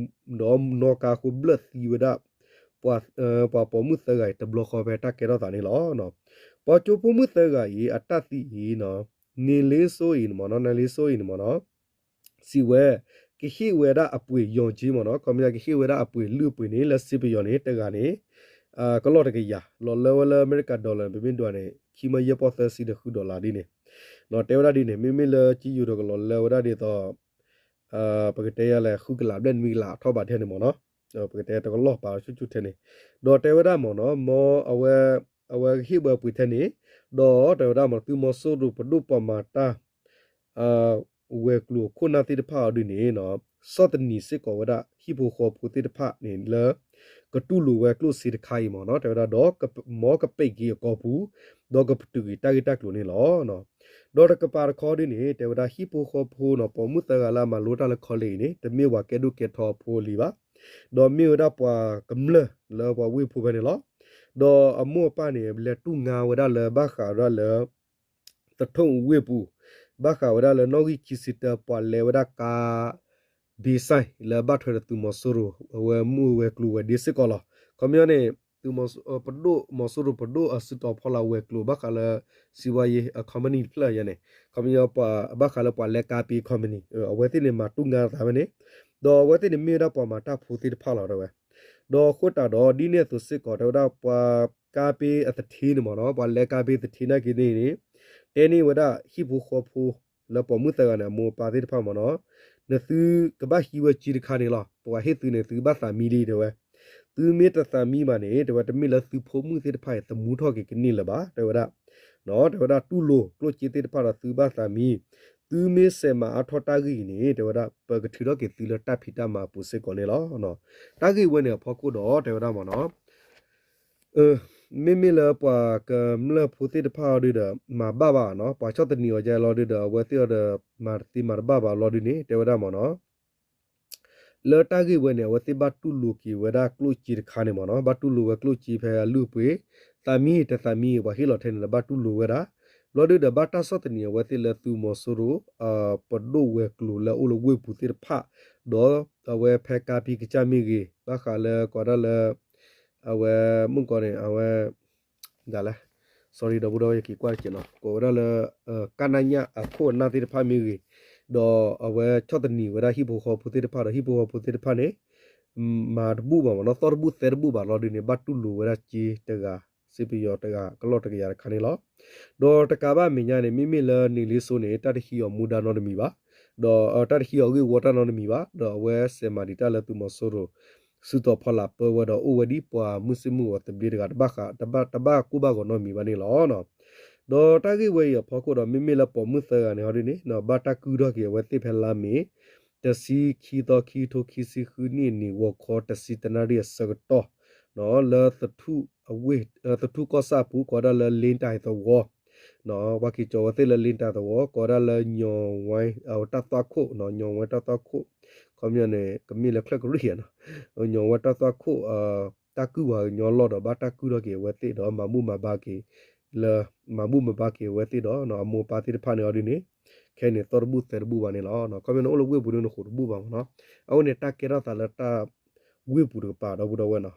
သံး ဒီးနီၣ်ကါအဃိဘျၢၣ်သံဝဲဒၣ် ပှၤပိာ်မုၣ်သၢဂၤအံၤ တဘျီဃီဖဲတၢ်ကဲထီၣ်သးန့ၣ်လီၤ. ပှၤကၠိဖိမုၣ်သၢဂၤအံၤ အတၢ်သံအံၤ နၤလ့စိအံၤန့ၣ်မ့ၢ်နီၤ နၤလ့စိအံၤန့ၣ်မ့ၢ်နီၤ စံးဝဲ ကဟ့ၣ်ဝဲဒၣ်အပှ့ၤ ယီၢ်ကၠ့ မ့ၢ်နီၤ, ခီပညီ ကဟ့ၣ်ဝဲဒၣ်အပှ့ၤ လုၢ်အပှ့ၤန့ၣ် လၢစ့ပယီၤန့ၣ် တဂၤန့ၣ် ကလီၢ်တကယၤ လီၤလၢဝဲလၢအမဲရကၤ dollar န့ၣ် ပမ့ၢ်ဒွးန့ၣ် ခံမၢယဲၢ်ပီၢ်သၢဆံဒီးဃု dollar ဒ်န့ၣ်, တဲဝဲဒၣ်ဒ်န့ၣ် မ့မ့ၢ်လၢကၠ့ယိၤဒီးကလီၤလၢဝဲဒၣ်ဒ်သိး ပကတဲယၤလဲၣ် ဃုကလးဘျဲၣ်နွံကလး ထီၣ်ဘးထဲန့ၣ်မ့ၢ်နီၤ, ပကတဲတကလီၢ်ပာ်ဆူၣ်ဆူၣ်ထဲန့ၣ်, ဒီးတဲဝဲဒၣ်မ့ၢ်နီၤ မ်အဝဲ အဝဲကဟ့ၣ်ဝဲအပှ့ၤထဲန့ၣ်, ဒီးတဲဝဲဒၣ်မ့ၢ်နီၤ သုးမီၤစိရိၤပဒိၣ်ပှၤမၤတၢ် ဝဲၤကျိၤအခိၣ်နၢ်သ့ၣ်တဖၣ်အီၤဒ်န့ၣ် ဆီၣ်သနံးစ့ၢ်ကီးဝဲဒၣ်ဟံၣ်ဖိဃီဖိသ့ၣ်တဖၣ်န့ၣ်လၢ ကတူၢ်လိာ်ဝဲကျိၣ်စ့တခါအံၤမ့ၢ်နီၤ, တဲဝဲဒၣ်ဒီး မ်ကပဲာ်က့ၤအကီၢ်ပူၤ, ဒီးကပတုာ်က့ၤတၢ်ဂ့ၢ်တၢ်ကျိၤန့ၣ်လီၤ. ဒီးတကပၤတခီဒ်န့ၣ် တဲဝဲဒၣ်ဟံၣ်ဖိဃီဖိနီၤ ပိာ်မုၣ်သၢဂၤလၢအမၤလိတၢ်လၢ college အံၤန့ၣ် တမ့ၢ်ပှၤကဲဒိၣ်ကဲထီအဖိအလံၤဘၣ်, ဒီးမ့ၢ်ဝဲဒၣ်ပှၤကမျၢၢ်လၢပှၤဝ့ၢ်ဖိဖဲန့ၣ်လီၤ. ဒီးအမိၢ်အပၢ်န့ၣ် လဲၤတူၢ်ငါဝဲဒၣ်လၢဘၣ်ဃးဝဲဒၣ်လၢ သထူဝ့ၢ်ပူၤ, ဘၣ်ဃးဝဲဒၣ်လၢနီၣ်ဂံၢ်ခံဆံတၢ ပှၤလဲၤဝဲဒၣ်ကါ ဘ့ၣ်စဲၣ် လၢဘၣ်ထွဲဒီးသုးမီၤစိရိၤ အဝဲမုၢ်ဝဲၤကျိၤဝဲၤဒ့စ့ၢ်ကီးလီၤ. ခီပညီန့ၣ် သုးမီၤစိ ပဒိၣ် မီၤစိရိၤပဒိၣ်အစုတီၤဖီလာ်ဝဲၤကျိၤ ဘၣ်ဃးလၢ စံးဝါယံ company တဖျၢၣ်ယဲန့ၣ် ခီပညီပှၤဘၣ်ဃးလၢပှၤလဲၤကါပ့ၤ company အဝဲသ့ၣ်န့ၣ် မၤတူၢ်ငါသးဝဲန့ၣ်, ဒီးအဝဲသ့ၣ်န့ၣ်မ့ၢ်ဝဲဒၣ်ပှၤမၤတၢ်ဖိသ့ၣ်တဖၣ်လီၤ တဲဝဲ ဒီးအဃိသတးဒီး ဒ်န့ၣ်အသိးစ့ၢ်ကီး တဲဝဲဒၣ်ပှၤကါပ့ၤအသထ့န့ၣ်မ့ၢ်နီၤ ပှၤလဲၤကါပ့ၤသထ့နာ်က့န့ၣ်န့ၣ် တဲန့ၢ်ဝဲဒၣ်ဟံၣ်ဖိဃီဖိ လၢပိာ်မုၣ်သၢဂၤန့ၣ် အမိၢ်အပၢ်သ့ၣ်တဖၣ်မ့ၢ်နီၤ နသုကဘၣ်ဟံးဝဲကၠ့တခါန့ၣ်လီၤ. ပှၤဟ့ၣ်သုန့ၣ် သုကဘၣ်သးမံလံ တဲဝဲ. သုမ့ၢ်တသးမံဘၣ်န့ၣ် တဲဝဲ တမ့ၢ်လၢသုဖိမုၣ်သ့ၣ်တဖၣ်အံၤ သမူထီၣ်က့ၤကန့ၢ်လၢၤဘၣ် တဲဝဲဒၣ်. တဲဝဲဒၣ်တူၢ်လိာ်ကျိၣ်စ့သ့ၣ်တဖၣ်ဒီးသုဘၣ်သးမံ, သုမ့ၢ်စဲးမၤအါထီၣ်တၢ်ဂ့ၢ်အံၤန့ၣ် တဲဝဲဒၣ် ပကထုးထီၣ်က့ၤသုလၢတၢ်ဖံးတၢ်မၤအပူၤစ့ၢ်ကီးန့ၣ်လီၤ. တၢ်ဂ့ၢ်ဝဲန့ၣ်အဖီခိၣ်ဒီး တဲဝဲဒၣ်မ့ၢ်နီၤ မ့မ့ၢ်လၢပှၤကမျၢၢ်ဖိသ့ၣ်တဖၣ်အီၤဒုဒီး မၤဘၣ်ဘၣ်နီၤ ပှၤဆီၣ်သနံးအီၤယဲလီၤဒုဒီး အဝဲသ့ၣ်အီၤဒီး မၤတသ့မၤတဘၣ်ဘၣ်လီၤဒုန့ၣ် တဲဝဲဒၣ်မ့ၢ်နီၤ လၢတၢ်ဂ့ၢ်ဝဲန့ၣ် အဝဲသ့ၣ်ဘၣ်တူၢ်လိာ်က့ၤဝဲဒၣ်ကျိၣ်စ့တခါန့ၣ်မ့ၢ်နီၤ ဘၣ်တူၢ်လိာ်ဝဲကျိၣ်စ့ဖဲအလုၢ်အပှ့ၤ သးမံတသးမံ ပှၤဟ့ၣ်လီၤထဲန့ၣ်ဒီး ဘၣ်တူၢ်လိာ်ဝဲဒၣ် ဘျီဒုဒီး ဘၣ်တၢ်ဆီၣ်သနံးအဝဲသ့ၣ်လၢသုးမီၤစိရိၤ ပဒိၣ်ဝဲၤကျိၤလၢအိၣ်လၢဝ့ၢ်ပူၤသ့ၣ်တဖၣ် ဒီးအဝဲဖဲကါပံကစၢ်မ့ၢ်ဂ့ၤ ဘၣ်ဃးလၢကိးဒၣ်လၢ အဝဲမုၣ်ကီၤန့ၣ် အဝဲ ဒ်လဲၣ် sorry ဒီပုၢ်ဒီဝဲၢ် ယက့ၤကွၢ်တက့ၢ်နီၤ ကိးဝဲဒၣ်လၢ ကနညၣ်အခိၣ်အနၢ်သ့ၣ်တဖၣ်မ့ၢ်ဂ့ၤ ဒီးအဝဲဆီၣ်သနံးဝဲဒၣ်ဟံၣ်ဖိဃီဖိသ့ၣ်တဖၣ်ဒီး ဟံၣ်ဖိဃီဖိသ့ၣ်တဖၣ်န့ၣ် မၤတဘူၣ်ဘၣ်မ့ၢ်နီၤ သီၣ်တဘူၣ်သဲတဘူၣ်ဘၣ်လီၤဒုန့ၣ် ဘၣ်တူၢ်လိာ်ဝဲဒၣ်ကၠ့တဂၤ စ့ပယီၤတဂၤ ကလီၢ်တကယၤတခါန့ၣ်လီၤ. ဒီးတကးဘၣ်အမဲာ်ညါန့ၣ် မ့မ့ၢ်လၢနံၤလ့စိန့ၣ် တၢ်တဟံးအီၤမူဒါနီတမံၤဘၣ် ဒီးတၢ်တဟံးအီၤဂ့ၢ်ဝီတၢ်နီတမံၤဘၣ် ဒီးအဝဲစဲးမၤဒံးတၢ်လၢသုးမီၤစိရိၤ စုတီၤဖီလာ်ပၢဝဲဒီးအိၣ်ဝဲဒ်ပှၤမုၢ်ဆ့ၣ်မုၢ်ဂီၤသဘျ့တဂၤ တဘၣ်ဃး တဘၣ် တဘၣ်ကူၣ်ဘၣ်ဂီၤနီတမံၤဘၣ်န့ၣ်လီၤ. ဒီးတၢ်ဂ့ၢ်ဝဲအံၤအဖီခိၣ်ဒီး မ့မ့ၢ်လၢပိာ်မုၣ်သၢဂၤန့ၣ်ဟီဒ်န့ၣ် ဘၣ်တၢ်ကုၢ်ထီၣ်က့ၤအဝဲသ့ၣ်ဖဲလါမ့ၤ တဆံခံသီ ခံကထိခံဆံဃုနံၣ်အနံၤ ဂီၤခီတဆံတနၣ်ရံၣ်အဆၢကတီၢ် လၢ သထူၣ်ကီၢ်ဆၣ်အပူၤ ကိးဒၣ်လၢ လ့တၢ်သဝီ ပှၤက့ၤကၠီၤဝဲသ့ၣ်လၢ လ့တၢ်သဝီ ကိးဒၣ်လၢ ညီၣ်ဝဲတၢ်သွၣ်ခိၣ် ညီၣ်ဝဲတၢ်သွၣ်ခိၣ် ခီပညီန့ၣ် ကမ့ၢ်လၢချၢၣ်ကရံၣ်နီၤ ညီၣ်ဝဲတၢ်သွၣ်ခိၣ် တၢ်ကုၢ်ဝဲကညီလီၢ်ဒီး ဘၣ်တၢ်ကုၢ်ထီၣ်က့ၤအဝဲသ့ၣ်ဒီး မၤဘူၣ်မၤဘါက့ၤ လၢ မၤဘူၣ်မၤဘါက့ၤအဝဲသ့ၣ်ဒီး အမိၢ်အပၢ်သ့ၣ်တဖၣ်န့ၣ်အီၤဒ်န့ၣ် ခဲအံၤန့ၣ် သီၣ်တဘူၣ်သဲတဘူၣ်ဘၣ်န့ၣ်လီၤ. ခီပညီန့ၣ် အိၣ်လၢဝ့ၢ်ပူၤဒ်န့ၣ် ဃိးတဘူၣ်ဘၣ်မ့ၢ်နီၤ အဃိန့ၣ် တၢ်ကဲထီၣ်သးလၢတၢ် ဝ့ၢ်ပူၤတကပၤ ဒီပုၢ်ဒီဝဲၢ်နီၤ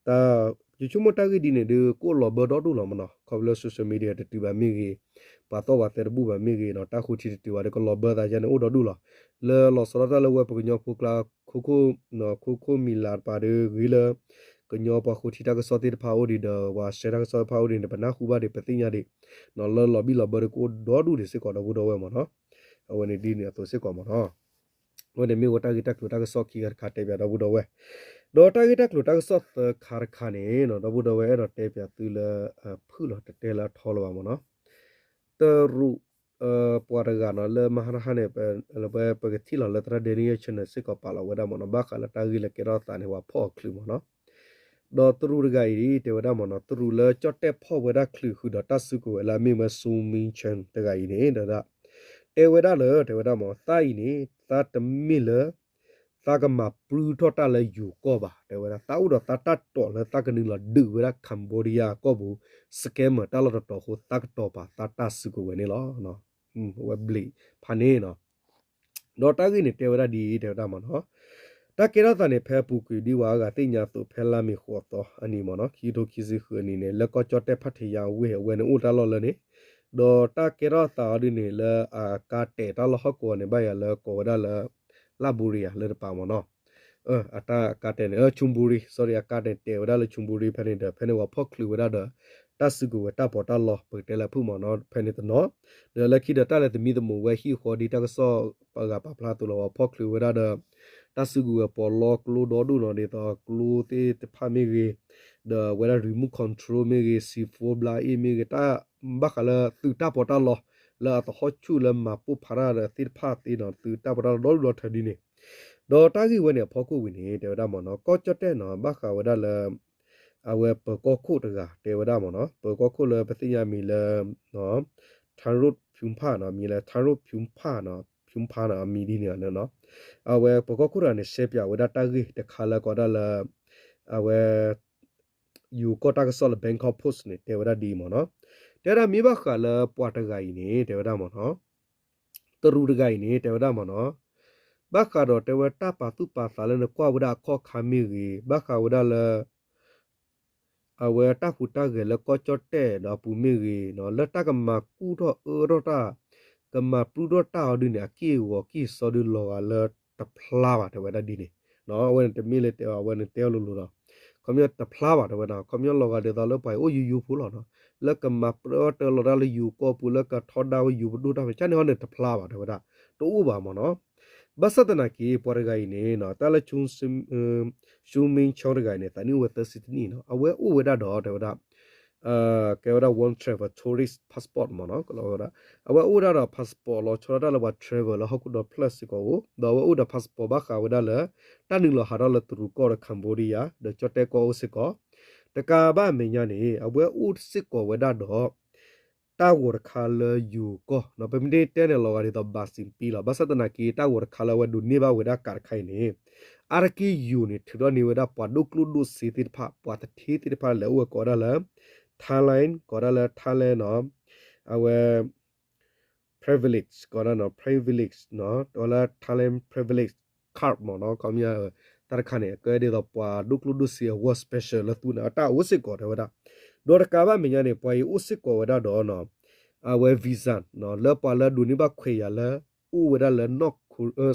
တၢ် ယဆိကမိၣ်တၢ်ဂ့ၢ်ဒ်န့ၣ်ဒုး ကအိၣ်လီၤဘၢဒီဒူၣ်လီၤမ့ၢ်နီၤ ခီဖျိလၢ social media တတုၤဘၣ်မ့ၢ်ဂ့ၤ ပှၤသီၣ်ပှၤသဲတဘူၣ်ဘၣ်မ့ၢ်ဂ့ၤနီၤ တၢ်ဃိထံတတုၤဘၣ်ဒီး ကလီၤဘၢသးယါန့ၣ် အိၣ်ဒီဒူၣ်လီၤ. လၢလီၤဆီဒၣ်တၢ်လၢဝဲပကညီဖိကျါ ခိခိၣ် ခိခိၣ်မံၤလၤတပၤဒီး ဂ့ၤလၢ ကညီပှၤဃိထံတၢ်ကစီၣ်သ့ၣ်တဖၣ်အိၣ်ဒံးဒီး ပှၤရှဲတၢ်ကစီၣ်တဖၣ်အိၣ်ဒံးန့ၣ် ပနၢ်ဟူဘၣ်ဒံး ပသ့ၣ်ညါဒံး လၢလီၤဘံၣ်လီၤဘၢဒီး ကအိၣ်ဒီဒူၣ်ဒံးစ့ၢ်ကီး ဒီပုၢ်ဒီဝဲၢ်မ့ၢ်နီၤ အဝဲန့ၣ်ဒ်န့ၣ်အသိးစ့ၢ်ကီးမ့ၢ်နီၤ အဝဲန့ၣ်မ့ၢ်ဝဲတၢ်ဂ့ၢ်တၢ်ကျိၤတၢ်ကစီၣ်ခံခါတခါတဲပၠးဒီပုၢ်ဒီဝဲၢ်, ဒီးတၢ်ဂ့ၢ်တၢ်ကျိၤတၢ်ကစီၣ်သၢခါတခါန့ၣ် ဒီပုၢ်ဒီဝဲၢ်အဲၣ်ဒိးတဲပၠးသုလၢ ဖုၣ်လီၤတတဲလၢအထီလၢၤဘၣ်မ့ၢ်နီၤ, တရူး ပှၤတဂၤနီၤ လၢမဟါတဟါန့ၣ် ပကထံၣ်လီၤလၢသရၣ် Daniel Channel စ့ၢ်ကီးပာ်လီၤဝဲဒၣ်မ့ၢ်နီၤ ဘၣ်ဃးလၢတၢ်ဂ့ၢ်လၢကဲထီၣ်သးန့ၣ် ပှၤဖီၣ်အီၤချုးမ့ၢ်နီၤ ဒီးတရူးတဂၤအံၤ တဲဝဲဒၣ်မ့ၢ်နီၤ တရူးလၢကၠီၣ်တဲၣ်ဖီၣ်ဝဲဒၣ်ချုးဃုာ်ဒီးတၢ်စုကဝဲၤလၢအမ့ၢ်ဝဲ Sun Ming Chen တဂၤအံၤန့ၣ် ဒီးဒၣ် တဲဝဲဒၣ်လၢ တဲဝဲဒၣ်မ့ၢ် သးအံၤန့ၣ် သးတမ့ၢ်လၢ သးကမၤပြူထီၣ်တၢ်လၢယိၤကီၢ်ဘၣ် တဲဝဲဒၣ်. သးအိၣ်ဒီးသးတၢ်တိာ်လၢသးကနုာ်လီၤဒုးဝဲဒၣ် Cambodia ကီၢ်ပူၤ scammer တၢ်လီၢ်တတီၤအဃိ သးကတီၤပာ်သးတၢ်စုကဝဲၤန့ၣ်လီၤ. ဝဲဘျံးဖးန့ၣ်နီၤ ဒီးတၢ်ဂ့ၢ်န့ၣ်တဲဝဲဒၣ်ဒ်အံၤ တဲဝဲဒၣ်မ့ၢ်နီၤ, တၢ်ကဲထီၣ်သးန့ၣ် ဖဲအပူၤကွံာ်ဒ်ဝဲအဂၤသ့ၣ်ညါအသိး ဖဲလါမ့ၤဃိးသီအနံၤမ့ၢ်နီၤ ခံကထိခံဆံဃုအနံၤန့ၣ် လၢကီၢ်ကၠီၣ်တဲၣ် ဖးထံယါဝ့ၢ် အဝဲန့ၣ်အိၣ်တၢ်လီၢ်လၢန့ၣ်, ဒီးတၢ်ကဲထီၣ်သးအီၤဒ်န့ၣ် လၢအကါတဲာ်တၢ်လီၢ်ဟီၣ်ကဝီၤန့ၣ် ဘၣ်ယၤလၢကိးဝဲဒၣ်လၢ လၢ်ဘူရံယၤလၢတပၤမ့ၢ်နီၤ အတၢ်ကါတဲာ်န့ၣ် Chonburi sorry အကါတဲာ်န့ၣ် တဲာ်ဝဲဒၣ်လၢ Chonburi ဖဲန့ၣ်ဒီး ဖဲန့ၣ်ပှၤဖီၣ်ချုးဝဲဒၣ်ဒီး တၢ်စုကဝဲၤတၢ်ပီးတၢ်လီ ပကတဲလၢဖုၣ်မ့ၢ်နီၤ ဖဲန့ၣ်တနီၤ, ဒီးလၢခံဒီးတၢ်လဲၤသမံသမိးဝဲဟံၣ်ဃီဒ်တၢ်ကစီၣ်ပှၤဂၤပာ်ဖျါအသိးလီၤ ပှၤဖီၣ်ချုးဝဲဒၣ်ဒီး တၢ်စုကဝဲၤပီးလီကျိဒီဒူၣ်နီၤ ဒ်သိးကျိသ့ၣ်တဖၣ်မ့ၢ်ဂ့ၤ, ဒီးအဝဲဒၣ် remote control မ့ၢ်ဂ့ၤ စံးဖိဘျါအ့ၣ်မ့ၢ်ဂ့ၤ တၢ်ဘၣ်ဃးလၢသုးတၢ်ပီးတၢ်လီ လၢအသဟီၣ်ဆူၣ်လၢမၤပိၢ်ဖးတၢ်ဒီးသ့ၣ်တဖၣ်သ့နီၤ သုးတၢ်ပီးတၢ်လီဒီဒူၣ်ဒီထၢဒ်န့ၣ်, ဒီးတၢ်ဂ့ၢ်ဝဲန့ၣ်အဖီခိၣ်ဝံၤန့ၣ် တဲဝဲဒၣ်မ့ၢ်နီၤ ကီၢ်ကၠီၣ်တဲၣ်နီၤ ဘၣ်ဃးဝဲဒၣ်လၢ အဝဲပၢၤကီၢ်ခိၣ်တဂၤတဲဝဲဒၣ်မ့ၢ်နီၤ ပၢၤကီၢ်ခိၣ်လၢပသ့ၣ်ညါမံၤလၢ ထၣ်ရိၣ်ဖၠူဖၣ်နီၤ မံၤလၢထၣ်ရိၣ်ဖၠူဖၣ်နီၤ ဖၠူဖၣ်နီၤ အမံၤဒ်န့ၣ်နီၤ, အဝဲပၢၤကီၢ်ခိၣ်တဂၤန့ၣ် ရှဲပၠးဝဲဒၣ်တၢ်ဂ့ၢ်တခါလၢကိးဒၣ်လၢ အဝဲ ယိၤကီၢ်တၢ်ကစီၣ်လၢ Bangkok Post န့ၣ် တဲဝဲဒၣ်ဒ်အံၤမ့ၢ်နီၤ, တဲဝဲဒၣ်မ့ၢ်ဘၣ်ဃးလၢပှၤတဂၤအံၤန့ၣ် တဲဝဲဒၣ်မ့ၢ်နီၤ တရူးတဂၤအံၤန့ၣ် တဲဝဲဒၣ်မ့ၢ်နီၤ, ဘၣ်ဃးဒီးတဲဝဲတၢ်ပာ်သူၣ်ပာ်သးလၢနကွၢ်ဝဲဒၣ်အခီၣ်ခါမ့ၢ်ဂ့ၤ ဘၣ်ဃးဝဲဒၣ်လၢ အဝဲတၢ်ဟူးတၢ်ဂဲၤလၢကီၢ်ကၠီၣ်တဲၣ်ဒီးအပူၤမ့ၢ်ဂ့ၤ, လၢတၢ်ကမၤကူၣ်ထီၣ်အၢထီၣ်တၢ်, ကမၤပြူထီၣ်တၢ်အီၤဒ်န့ၣ် အက့ၢ်အဂီၤက့ၢ်စီဒုးလီၤဂာ်လၢတဖျါဘၣ် တဲဝဲဒၣ်ဒ်န့ၣ်, အဝဲန့ၣ်တမ့ၢ်လၢတဲအီၤ အဝဲန့ၣ်တဲအီၤလိၤလိၤလီၤ, ခီပညီတဖျါဘၣ် တဲဝဲဒၣ် ခီပညီလီၤဂာ်ဒ်သိးလၢပှၤအံၤအိၣ်ယိယိဖိလီၤနီၤ, လၢကမၤပြူထီၣ်တၢ်လီၤတၢ်လၢယိၤကီၢ်ပူၤ လၢကထီဒါဝဲယိၤပဒိၣ်တၢ်ဖဲ ကန့ၣ်ဟီန့ၣ်တဖျါဘၣ် တဲဝဲဒၣ်, တအိၣ်ဘၣ်မ့ၢ်နီၤ, ဘၣ်ဆၣ်သနာ်က့ ပှၤတဂၤအံၤန့ၣ် တၢ်လၢ Chun Min Chon တဂၤအံၤန့ၣ် သးနံၣ်အိၣ်ဝဲသၢဆံတနံၣ်နီၤ, အဝဲအိၣ်ဝဲဒၣ်ဒီး တဲဝဲဒၣ် ကဲဝဲဒၣ် one travel tourist passport မ့ၢ်နီၤ, အဝဲအိၣ်ဝဲဒၣ်ဒီး passport လီၤဆီဒၣ်တၢ်လၢပှၤ travel လၢဟီၣ်ခိၣ်ဒီဖျၢၣ်စ့ၢ်ကီးအိၣ်, ဒီးအဝဲအိၣ်ဒီး passport ဘၣ်ဃးဝဲဒၣ်လၢ တၢ်နုာ်လီၤဟးထီၣ်လၢတရူးကီၢ်ဒီး Cambodia ဒီးကၠီၣ်တဲၣ်ကီၢ်အိၣ်စ့ၢ်ကီး, တကးဘၣ်အမဲာ်ညါန့ၣ် အဝဲအိၣ်စ့ၢ်ကီးဝဲဒၣ်ဒီး တၢ်ဂီၤတခါလၢယိၤကီၢ်, ပမ့ၢ်တဲန့ၣ်လီၤဂာ်ဒ်သိး ဘၣ်စံးပံလီၤ, ဘၣ်ဆၣ်သနာ်က့ တၢ်ဂီၤတခါလၢအဝဲဒိးန့ၢ်ဘၣ်ဝဲဒၣ်ကးတခါအံၤန့ၣ် အါတက့ၢ်ယိၤန့ၣ် ထုးထီၣ်န့ၢ်ဝဲဒၣ်ပှၤဒိၣ်ကျိၣ်ဒိၣ်စ့သ့ၣ်တဖၣ် ပှၤသထ့သ့ၣ်တဖၣ်လၢအအိၣ်ဝဲကိးဝဲဒၣ်လၢ Thailand ကိးဝဲဒၣ်လၢ Thailand နီၤ, အဝဲ privilege ကိးဝဲဒၣ် privilege နီၤ, ကိးလၢ Thailand privilege card မ့ၢ်နီၤ, ခီပညီ တၢ်တခါန့ၣ် ကဲဒ်သိးပှၤဒိၣ်ကျိၣ်ဒိၣ်စ့အ work special လၢသူန့ၣ် အတၢ်အိၣ်စ့ၢ်ကီးတဲဝဲဒၣ်, ဒီးတကးဘၣ်မဲာ်ညါန့ၣ် ပှၤအံၤအိၣ်စ့ၢ်ကီးဝဲဒၣ်ဒီး အဝဲ visa နီၤ, လၢပှၤလၢဒိးန့ၢ်ဘၣ်ခွဲးယာ်လၢ အိၣ်ဝဲဒၣ်လၢ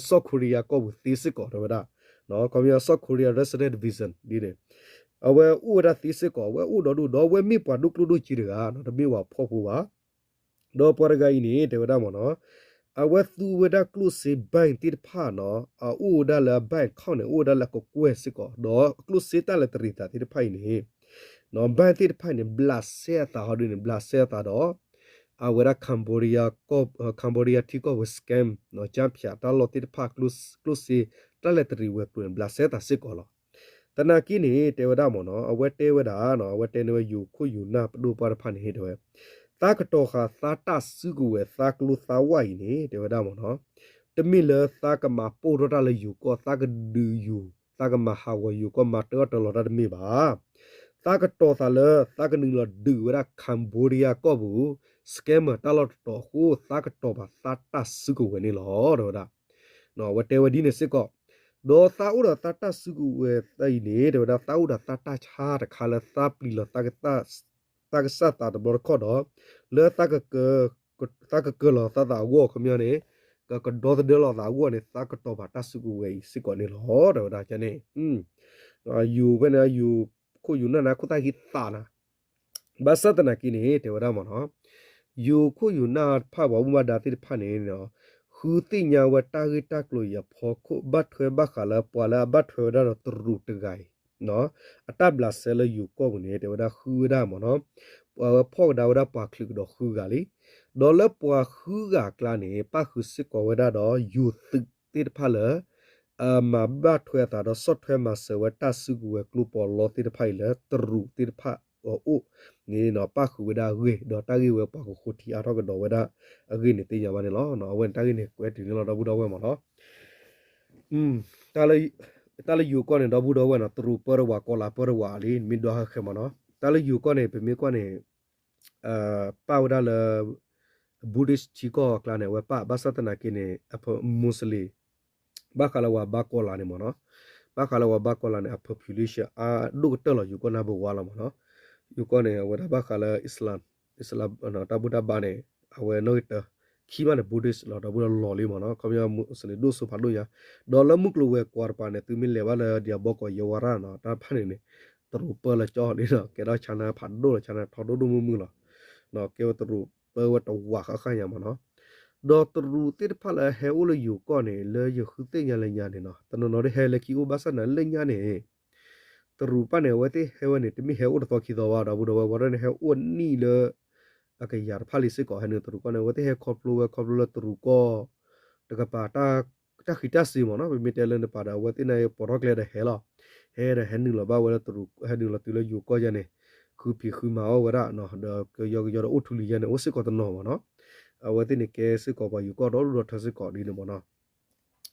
South Korea ကီၢ်ပူၤသ့စ့ၢ်ကီးတဲဝဲဒၣ်, ခီပညီ South Korea resident visa ဒ်န့ၣ်, အဝဲအိၣ်ဝဲဒၣ်သ့စ့ၢ်ကီး အဝဲအိၣ်ဒီဒူၣ် ဒီးအဝဲမ့ၢ်ပှၤဒိၣ်ကျိၣ်ဒိၣ်စ့တဂၤနီၤ, တမ့ၢ်ပှၤဖှီၣ်ဖိဘၣ် ဒီးပှၤတဂၤအံၤန့ၣ် တဲဝဲဒၣ်မ့ၢ်နီၤ, အဝဲသူဝဲဒၣ်ကျိၣ်စ့ bank သ့ၣ်တဖၣ်နီၤ, အအိၣ်ဝဲဒၣ်လၢ bank account န့ၣ် အိၣ်ဝဲဒၣ်လၢအကကွဲၢ်စ့ၢ်ကီး, ဒီးကျိၣ်စ့တၢ်လဲၤတရံးသးသ့ၣ်တဖၣ်အံၤန့ၣ် bank သ့ၣ်တဖၣ်အံၤန့ၣ် ဘျးစဲအသးဟီဒ်န့ၣ် ဘျးစဲအသးဒီး အဝဲဒၣ် Cambodia ကီၢ် Cambodia ထံကီၢ်ပူၤ scam ကၠၢဖၠးတၢ်လီၢ်သ့ၣ်တဖၣ် ကျိၣ်စ့တၢ်လဲၤတရံးဝဲၤကျိၤန့ၣ် ဘျးစဲသးစ့ၢ်ကီးလီၤ. သနာ်က့န့ၣ် တဲဝဲဒၣ်မ့ၢ်နီၤ, အဝဲတဲဝဲဒၣ်နီၤ, အဝဲတဲန့ၢ်ဝဲယိၤခိၣ်ယိၤနၢ်ပဒိၣ်ပှၢ်တဖၣ်န့ၣ် တဲဝဲ, သးကတီၤဃာ်သးတၢ်စုကဝဲၤသးကျိသးဝၣ်အံၤန့ၣ် တဲဝဲဒၣ်မ့ၢ်နီၤ, တမ့ၢ်လၢသးကမၤပိၢ်ထီၣ်တၢ်လၢယိၤကီၢ် သးကဒုးယိၤ သးကမၤဟးဂီၤယိၤကီၢ် မၤတၢ်အၢၣ်တၢ်လီတၢ်တမ့ၢ်ဘၣ်. သးကတီၤသးလၢ သးကနုာ်လီၤဒုးဝဲဒၣ် Cambodia ကီၢ်ပူၤ scammer တၢ်လီၢ်တတီၤအဃိ သးကတီၤဘၣ်သးတၢ်စုကဝဲၤန့ၣ်လီၤ တဲဝဲဒၣ်. အဝဲတဲဝဲဒ်န့ၣ်စ့ၢ်ကီး, ဒီးသးအိၣ်ဒီးသးတၢ်စုကဝဲၤသးအံၤန့ၣ် တဲဝဲဒၣ် သးအိၣ်ဒီးသးတၢ်ဆါတခါလၢသးပျံၤလီၤ သးကစၢ်သးတဘျီတခီၣ်ဒီး လၢ သးကကၢၤလီၤသးသးအဂီၢ် ခီပညီန့ၣ် ကကဒီသဒၢလီၤသးအဂီၢ်န့ၣ် သးကတီၤဘၣ်တၢ်စုကဝဲၤအံၤစ့ၢ်ကီးန့ၣ်လီၤ တဲဝဲဒၣ်န့ၣ်. ယိၤဖဲန့ၣ် ယိၤခိၣ်ယိၤနၢ်န့ၣ် ခိၣ်သၣ်ဟံးသးနၤ, ဘၣ်ဆၣ်သနာ်က့န့ၣ် တဲဝဲဒၣ်မ့ၢ်နီၤ, ယိၤခိၣ်ယိၤနၢ်တဖၣ်ပှၤဘၣ်မူဘၣ်ဒါသ့ၣ်တဖၣ်န့ၣ် ဃုသ့ၣ်ညါဝဲတၢ်ဂ့ၢ်တၢ်ကျိၤအံၤအဖီခိၣ် ဘၣ်ထွဲဘၣ်ဃးလၢပှၤလၢအဘၣ်ထွဲဝဲဒၣ်ဒီးတရူးတဂၤအံၤ အတၢ်ဘျးစဲလၢယိၤကီၢ်ပူၤန့ၣ် တဲဝဲဒၣ်ဃုဝဲဒၣ်မ့ၢ်နီၤ, အဝဲဖီၣ်ကဒါဝဲဒၣ်ပှၤချုးကဒီးဃုဂၤလံ. ဒီးလၢပှၤဃုဂၤအကျါန့ၣ် ပၣ်ဃုာ်စ့ၢ်ကီးဝဲဒၣ်ဒီးယိၤသုးသ့ၣ်တဖၣ်လၢ အမၤဘၣ်ထွဲအသးဒီးဆီၣ်ထွဲမၤစၢၤဝဲတၢ်စုကဝဲၤကျိပီးလီသ့ၣ်တဖၣ်အံၤလၢတရူးသ့ၣ်တဖၣ် အအိၣ်န့ၣ်နီၤ ပၣ်ဃုာ်ဝဲဒၣ်အဂ့ၢ် ဒီးတၢ်ဂ့ၢ်ဝဲပှၤကဃိထံအါထီၣ်ကဒီးဝဲဒၣ်အဂ့ၢ်န့ၣ်သ့ၣ်ညါဘၣ်န့ၣ်လီၤ. အဝဲန့ၣ်တၢ်ဂ့ၢ်န့ၣ် ကွဲးတုၤန့ၣ်လီၤ ဒီပုၢ်ဒီဝဲၢ်မ့ၢ်နီၤ. တၢ်လၢယိၤကီၢ်န့ၣ် ဒီပုၢ်ဒီဝဲၢ်နီၤ တရူးပၢတဝး ကီၤလၤပၢတဝးလံ မ့ၢ်ဒွးဟဲဃဲမ့ၢ်နီၤ. တၢ်လၢယိၤကီၢ်န့ၣ် ပမ့ၢ်ကွၢ်န့ၣ် ပၣ်ဝဲဒၣ်လၢ Buddhist ထံကီၢ်အကျါန့ၣ် အဝဲပၣ် ဘၣ်ဆၣ်သနာ်က့န့ၣ် အ Muslim ဘၣ်ဃးလၢဝဲဘါကီၤလၤန့ၣ်မ့ၢ်နီၤ. ဘၣ်ဃးလၢဝဲဘါကီၤလၤန့ၣ် အ population အါဒိၣ်ကတၢၢ်လီၤ ယိၤကီၢ် number one လီၤမ့ၢ်နီၤ. ယိၤကီၢ်န့ၣ် အဝဲဒၣ်ဘၣ်ဃးလၢ Islam, Islam တၢ်ဘူၣ်တၢ်ဘါန့ၣ် အဝဲနီၣ်ဂံၢ်တၢ ခံဘၣ်န့ၣ် Buddhist လီၤ ဒီပုၢ်ဒီဝဲၢ်လီၤလံမ့ၢ်နီၤ. ခီပညီ Muslim ဒိၣ်စိဖးဒိၣ်ညါ ဒီးလၢမုၢ်ကျိၤဝဲၤကွာ်တပၤန့ၣ် သုမ့ၢ်လဲၤဘၣ်လၢ ဒီးဘီကီး ယဝါရၣ်နီၤ တၢ်တဖၣ်န့ၣ်န့ၣ် တရူးပၢလၢကၠီလံနီၤ. ကဲထီၣ် China ဖးဒိၣ်လီၤ China ထီဒိၣ်ဒိၣ်မုၢ်မုၢ်လီၤ. ကဲဝဲတရူးပၢဝဲတဝးဃၣ်ဃၣ်ညါမ့ၢ်နီၤ. ဒီးတရူးသ့ၣ်တဖၣ်လၢဟဲအိၣ်လၢယိၤကီၢ်န့ၣ် လၢယဃုသ့ၣ်ညါလၢညါန့ၣ်နီၤ တနီၤနီၤဒ်ဟဲလၢခံအိၣ် ဘၣ်ဆၣ်သနာ်က့လၢညါန့ၣ် တရူးပၣ်န့ၣ် အဝဲသ့ၣ်ဟဲဝဲန့ၣ် တမ့ၢ်ဟဲအိၣ်တသီခံသီဘၣ် ဒီပုၢ်ဒီဝဲၢ် ဝဲဒၣ်န့ၣ် ဟဲအိၣ်နံၣ်လၢ အကယၤတဖၣ်လံစ့ၢ်ကီး ဟဲနုာ်တရူးကီၢ်န့ၣ် အဝဲသ့ၣ်ဟဲခီဖျိဝဲ ခီဖျိလၢတရူးကီၢ် တကပၤ တၢ်ဃံးတၢ်စ့ၤမ့ၢ်နီၤ. ပမ့ၢ်တဲလၢနပၤဒီး အဝဲသ့ၣ်န့ၣ်ပိာ်ထီၣ်ကျဲဒီးဟဲလီၤ. ဟဲဒီးဟဲနုာ်လီၤဘၣ်ဝဲလၢတရူး ဟဲနုာ်လီၤတုၤလၢယိၤကီၢ်ယဲန့ၣ် ဃုဖံးဃုမၤအီၣ်ဝဲဒၣ် ဒီးကယီကယီဒီးအိၣ်ထူလံၤယဲန့ၣ် အိၣ်စ့ၢ်ကီးတနီၤမ့ၢ်နီၤ. အဝဲသ့ၣ်န့ၣ်ကဲစ့ၢ်ကီးပှၤယိၤကီၢ်ဒီဒူၣ်ဒီထၢစ့ၢ်ကီးဒ်န့ၣ်မ့ၢ်နီၤ.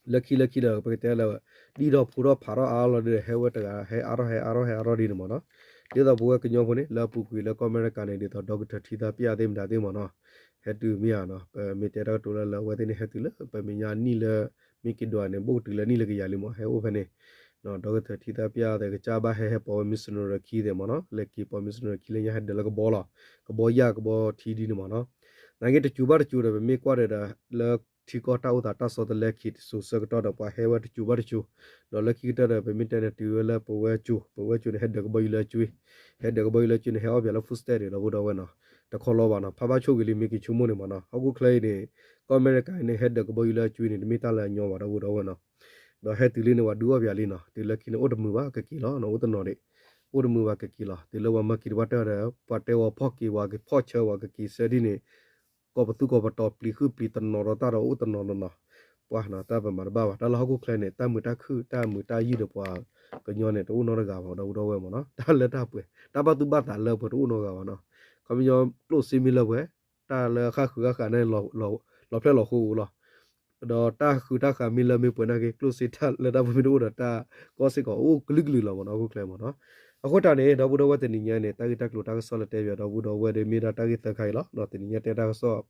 လၢခံလၢခံဒီး ပကတဲလၢ ဒ်ဒီးဖိထီၣ်ဖးထီၣ်အါအါလီၤဒီး ဟဲဝဲတဂၤ ဟဲအါထီၣ်ဟဲအါထီၣ်ဟဲအါထီၣ်ဒ်န့ၣ်မ့ၢ်နီၤ. ဒ်သိးပဝဲကညီဖိန့ၣ် လၢအပူၤကွံာ်လၢကီၢ်အမဲရကၤန့ၣ် ဒ်သိး ဒီကထၢၣ် ထံသးပှၢ်သ့ၣ်မတၤသ့ၣ်မ့ၢ်နီၤ ဟဲတုၤမ့ၢ်ဧါနီၤ. ပမ့ၢ်တဲတၢ်ကတိၤလၢလၢအဝဲသ့ၣ်န့ၣ် ဟဲတုၤလၢပမဲာ်ညါနံၣ်လၢ မ့ၢ်က့ၤဒွးန့ၣ် ဘိၣ်ကတုၤလၢနံၣ်လၢကယၤလံမ့ၢ် ဟဲအိၣ်ဖဲန့ၣ် ဒီကထၢၣ် ထံသးပှၢ်သ့ၣ်ကစၢ်ဘၣ်ဟဲဟဲပိာ်ဝဲ missionary ခံသ့ၣ်မ့ၢ်နီၤ. လဲၤက့ၤပိာ် missionary ခံလၢညါ ဟဲဒၢးလၢကဘီလီၤ. ကဘီယၢ်ကဘီထံဒ်န့ၣ်မ့ၢ်နီၤ. နာ်က့တစိၤဘၣ်တစိၤဒီး ပမ့ၢ်ကွၢ်ဒီး လၢထံကီၢ်တၢ်အိၣ်သးတၢ်ဆီတလဲခံတစိၤဆၢကတီၢ်ဒီး ပှၤဟဲဝဲတစိၤဘၣ်တစိၤ ဒီးလၢခံကတၢၢ်ဒီး ပမ့ၢ်တဲန့ၣ် တုၤဝဲလၢပဝဲကၠိၤ ပဝဲကၠိၤန့ၣ် ဟဲဒၢးကဘီယူၤလၢအကၠွ့ ဟဲဒၢးကဘီယူၤလၢအကၠွ့န့ၣ် ဟဲအီၣ်ပၠးလၢ food stamp ဒီး ဒီပုၢ်ဒီဝဲၢ်နီၤ. တခီလီၤဘၣ်နီၤ ဖးဘၣ်ဆိၣ်ဂ့ၤလံ မ့ၢ်က့ၤဆိကမိၣ်န့ၣ်မ့ၢ်နီၤ. ဟီၣ်ခိၣ်ချၢအံၤန့ၣ် ကီၢ်အမဲရကၤအံၤန့ၣ် ဟဲဒၢးကဘီယူၤလၢအကၠွ့န့ၣ် တမ့ၢ်တၢ်လၢအညီဘၣ် ဒီပုၢ်ဒီဝဲၢ်နီၤ. ဒီးဟဲတုၤလံန့ၣ် ပှၤဒုးအီၣ်ပၠးလံနီၤ. တုၤလၢခံန့ၣ် အိၣ်တမုာ်ဘၣ် ကက့ၤလီၤနီၤ အိၣ်တနီၤဒံး အိၣ်တမုာ်ဘၣ်ကက့ၤလီၤ. တုၤလၢပှၤမၤက့ၤတပှၢ်တၢၢ်ဒီး ပှၤတဲဝဲဖီၣ်က့ၤဝဲ ကဖီၣ်ဆၢဝဲ ကက့ၤဆၢဒ်န့ၣ် ကိးပသူကိးပတီၤ ပျံၤဃုပျံၤတနီၤဒီးတၢ်ဒီးအိၣ်တနီၤနီၤနီၤ. ပှၤနီၤ တၢ်ပမၤတဘၣ်ဘၣ် တၢ်လၢဟီၣ်ခိၣ်ချၢန့ၣ် တၢ်မုာ်တၢ်ခုၣ် တၢ်မုာ်တၢ်ယုၢ်ဒီးပှၤကညီန့ၣ် တအိၣ်နီတဂၤဘၣ် ဒီပုၢ်ဒီဝဲၢ်မ့ၢ်နီၤ. တၢ်လၢတၢ်ပှဲၤ တၢ်ဘၣ်သူၣ်ဘၣ်သးလၢပှဲၤတအိၣ်နီတဂၤဘၣ်နီၤ. ခီပညီကျိၣ်စ့မ့ၢ်လၢပှဲၤ တၢ်လၢဃၣ်ဃုာ်ဃၣ်ဃၣ်န့ၣ် လီၤဖျဲၣ်လီၤဃိဧိၤလီၤ. ဒီးတၢ်ဃုာ်တၢ်ဃာ်မ့ၢ်လၢမ့ၢ်ပှဲၤနာ်က့ ကျိၣ်စ့တၢ်လၢတၢ်ပှဲၤမ့ၢ်တအိၣ်ဒီး တၢ်ကီစ့ၢ်ကီးအိၣ်ကလုာ်ကလုာ်လီၤမ့ၢ်နီၤ ဟီၣ်ခိၣ်ချၢမ့ၢ်နီၤ. အဃိတၢ်န့ၣ် ဒီပုၢ်ဒီဝဲၢ် တနံၤညါန့ၣ် တၢ်ဂ့ၢ်တၢ်ကျိၤတၢ်ကစီၣ်လၢတဲပၠးဒီပုၢ်ဒီဝဲၢ်ဒီး မ့ၢ်ဒၣ်တၢ်ဂ့ၢ်သၢခါအံၤလီၤ. တနံၤညါတဲတၢ်ကစီၣ်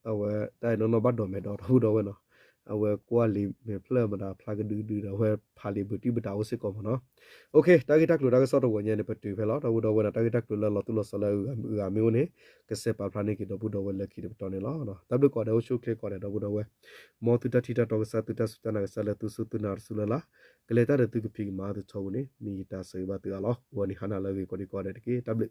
အဝဲတၢ်အံၤနီၢ်နီၢ်ဘၣ်ဒိးမဲာ်ဒီး ဒီပုၢ်ဒီဝဲၢ်နီၤ. အဝဲကွၢ်လံာ်မဲာ်ဖျၢၣ်မတၤဖျါကဒုကဒုဒီး အဝဲဖးလံာ်ဘုးတံၢ်ဘုးတၢ်အိၣ်စ့ၢ်ကီးမ့ၢ်နီၤ. တၢ်ဂ့ၢ်တၢ်ကျိၤတၢ်ကစီၣ်တဝီၤညါန့ၣ် ပတုၤဖဲလီၤ ဒီပုၢ်ဒီဝဲၢ်နီၤ. တၢ်ဂ့ၢ်တၢ်ကျိၤလၢလီၤသူၣ်လီၤစီၤလၢအဂၤမ့ၢ်အိၣ်န့ၣ် ကစဲးပာ်ဖျါန့ၢ်က့ၤဒီပုၢ်ဒီဝဲၢ်လၢခံတပတီၢ်န့ၣ်လီၤ. တၢ်ဘျုးကိးဂၤဒဲး အိၣ်ဆူၣ်အိၣ်ချ့ကိးဂၤဒဲး ဒီပုၢ်ဒီဝဲၢ် မ်သုတၢ်ထံၣ်တၢ်တီကစၢ် သုတၢ်စူၢ်တၢ်နာ်ကစၢ်လၢသုစူၢ်သုနာ် တစူၢ်လၢ်လၢ် ကလဲၤတၢ်ဒီးသုကဖံးကမၤသုထီဘိန့ၣ် မ့ၢ်ယတၢ်ဆၢဂ့ၤဘၣ်သုအါလီၤ. ဂီၤနံၤဟါနၤလၢအဂ့ၤကိးဒံကိးဂၤဒဲးတက့ၢ်. တၢ်ဘျုး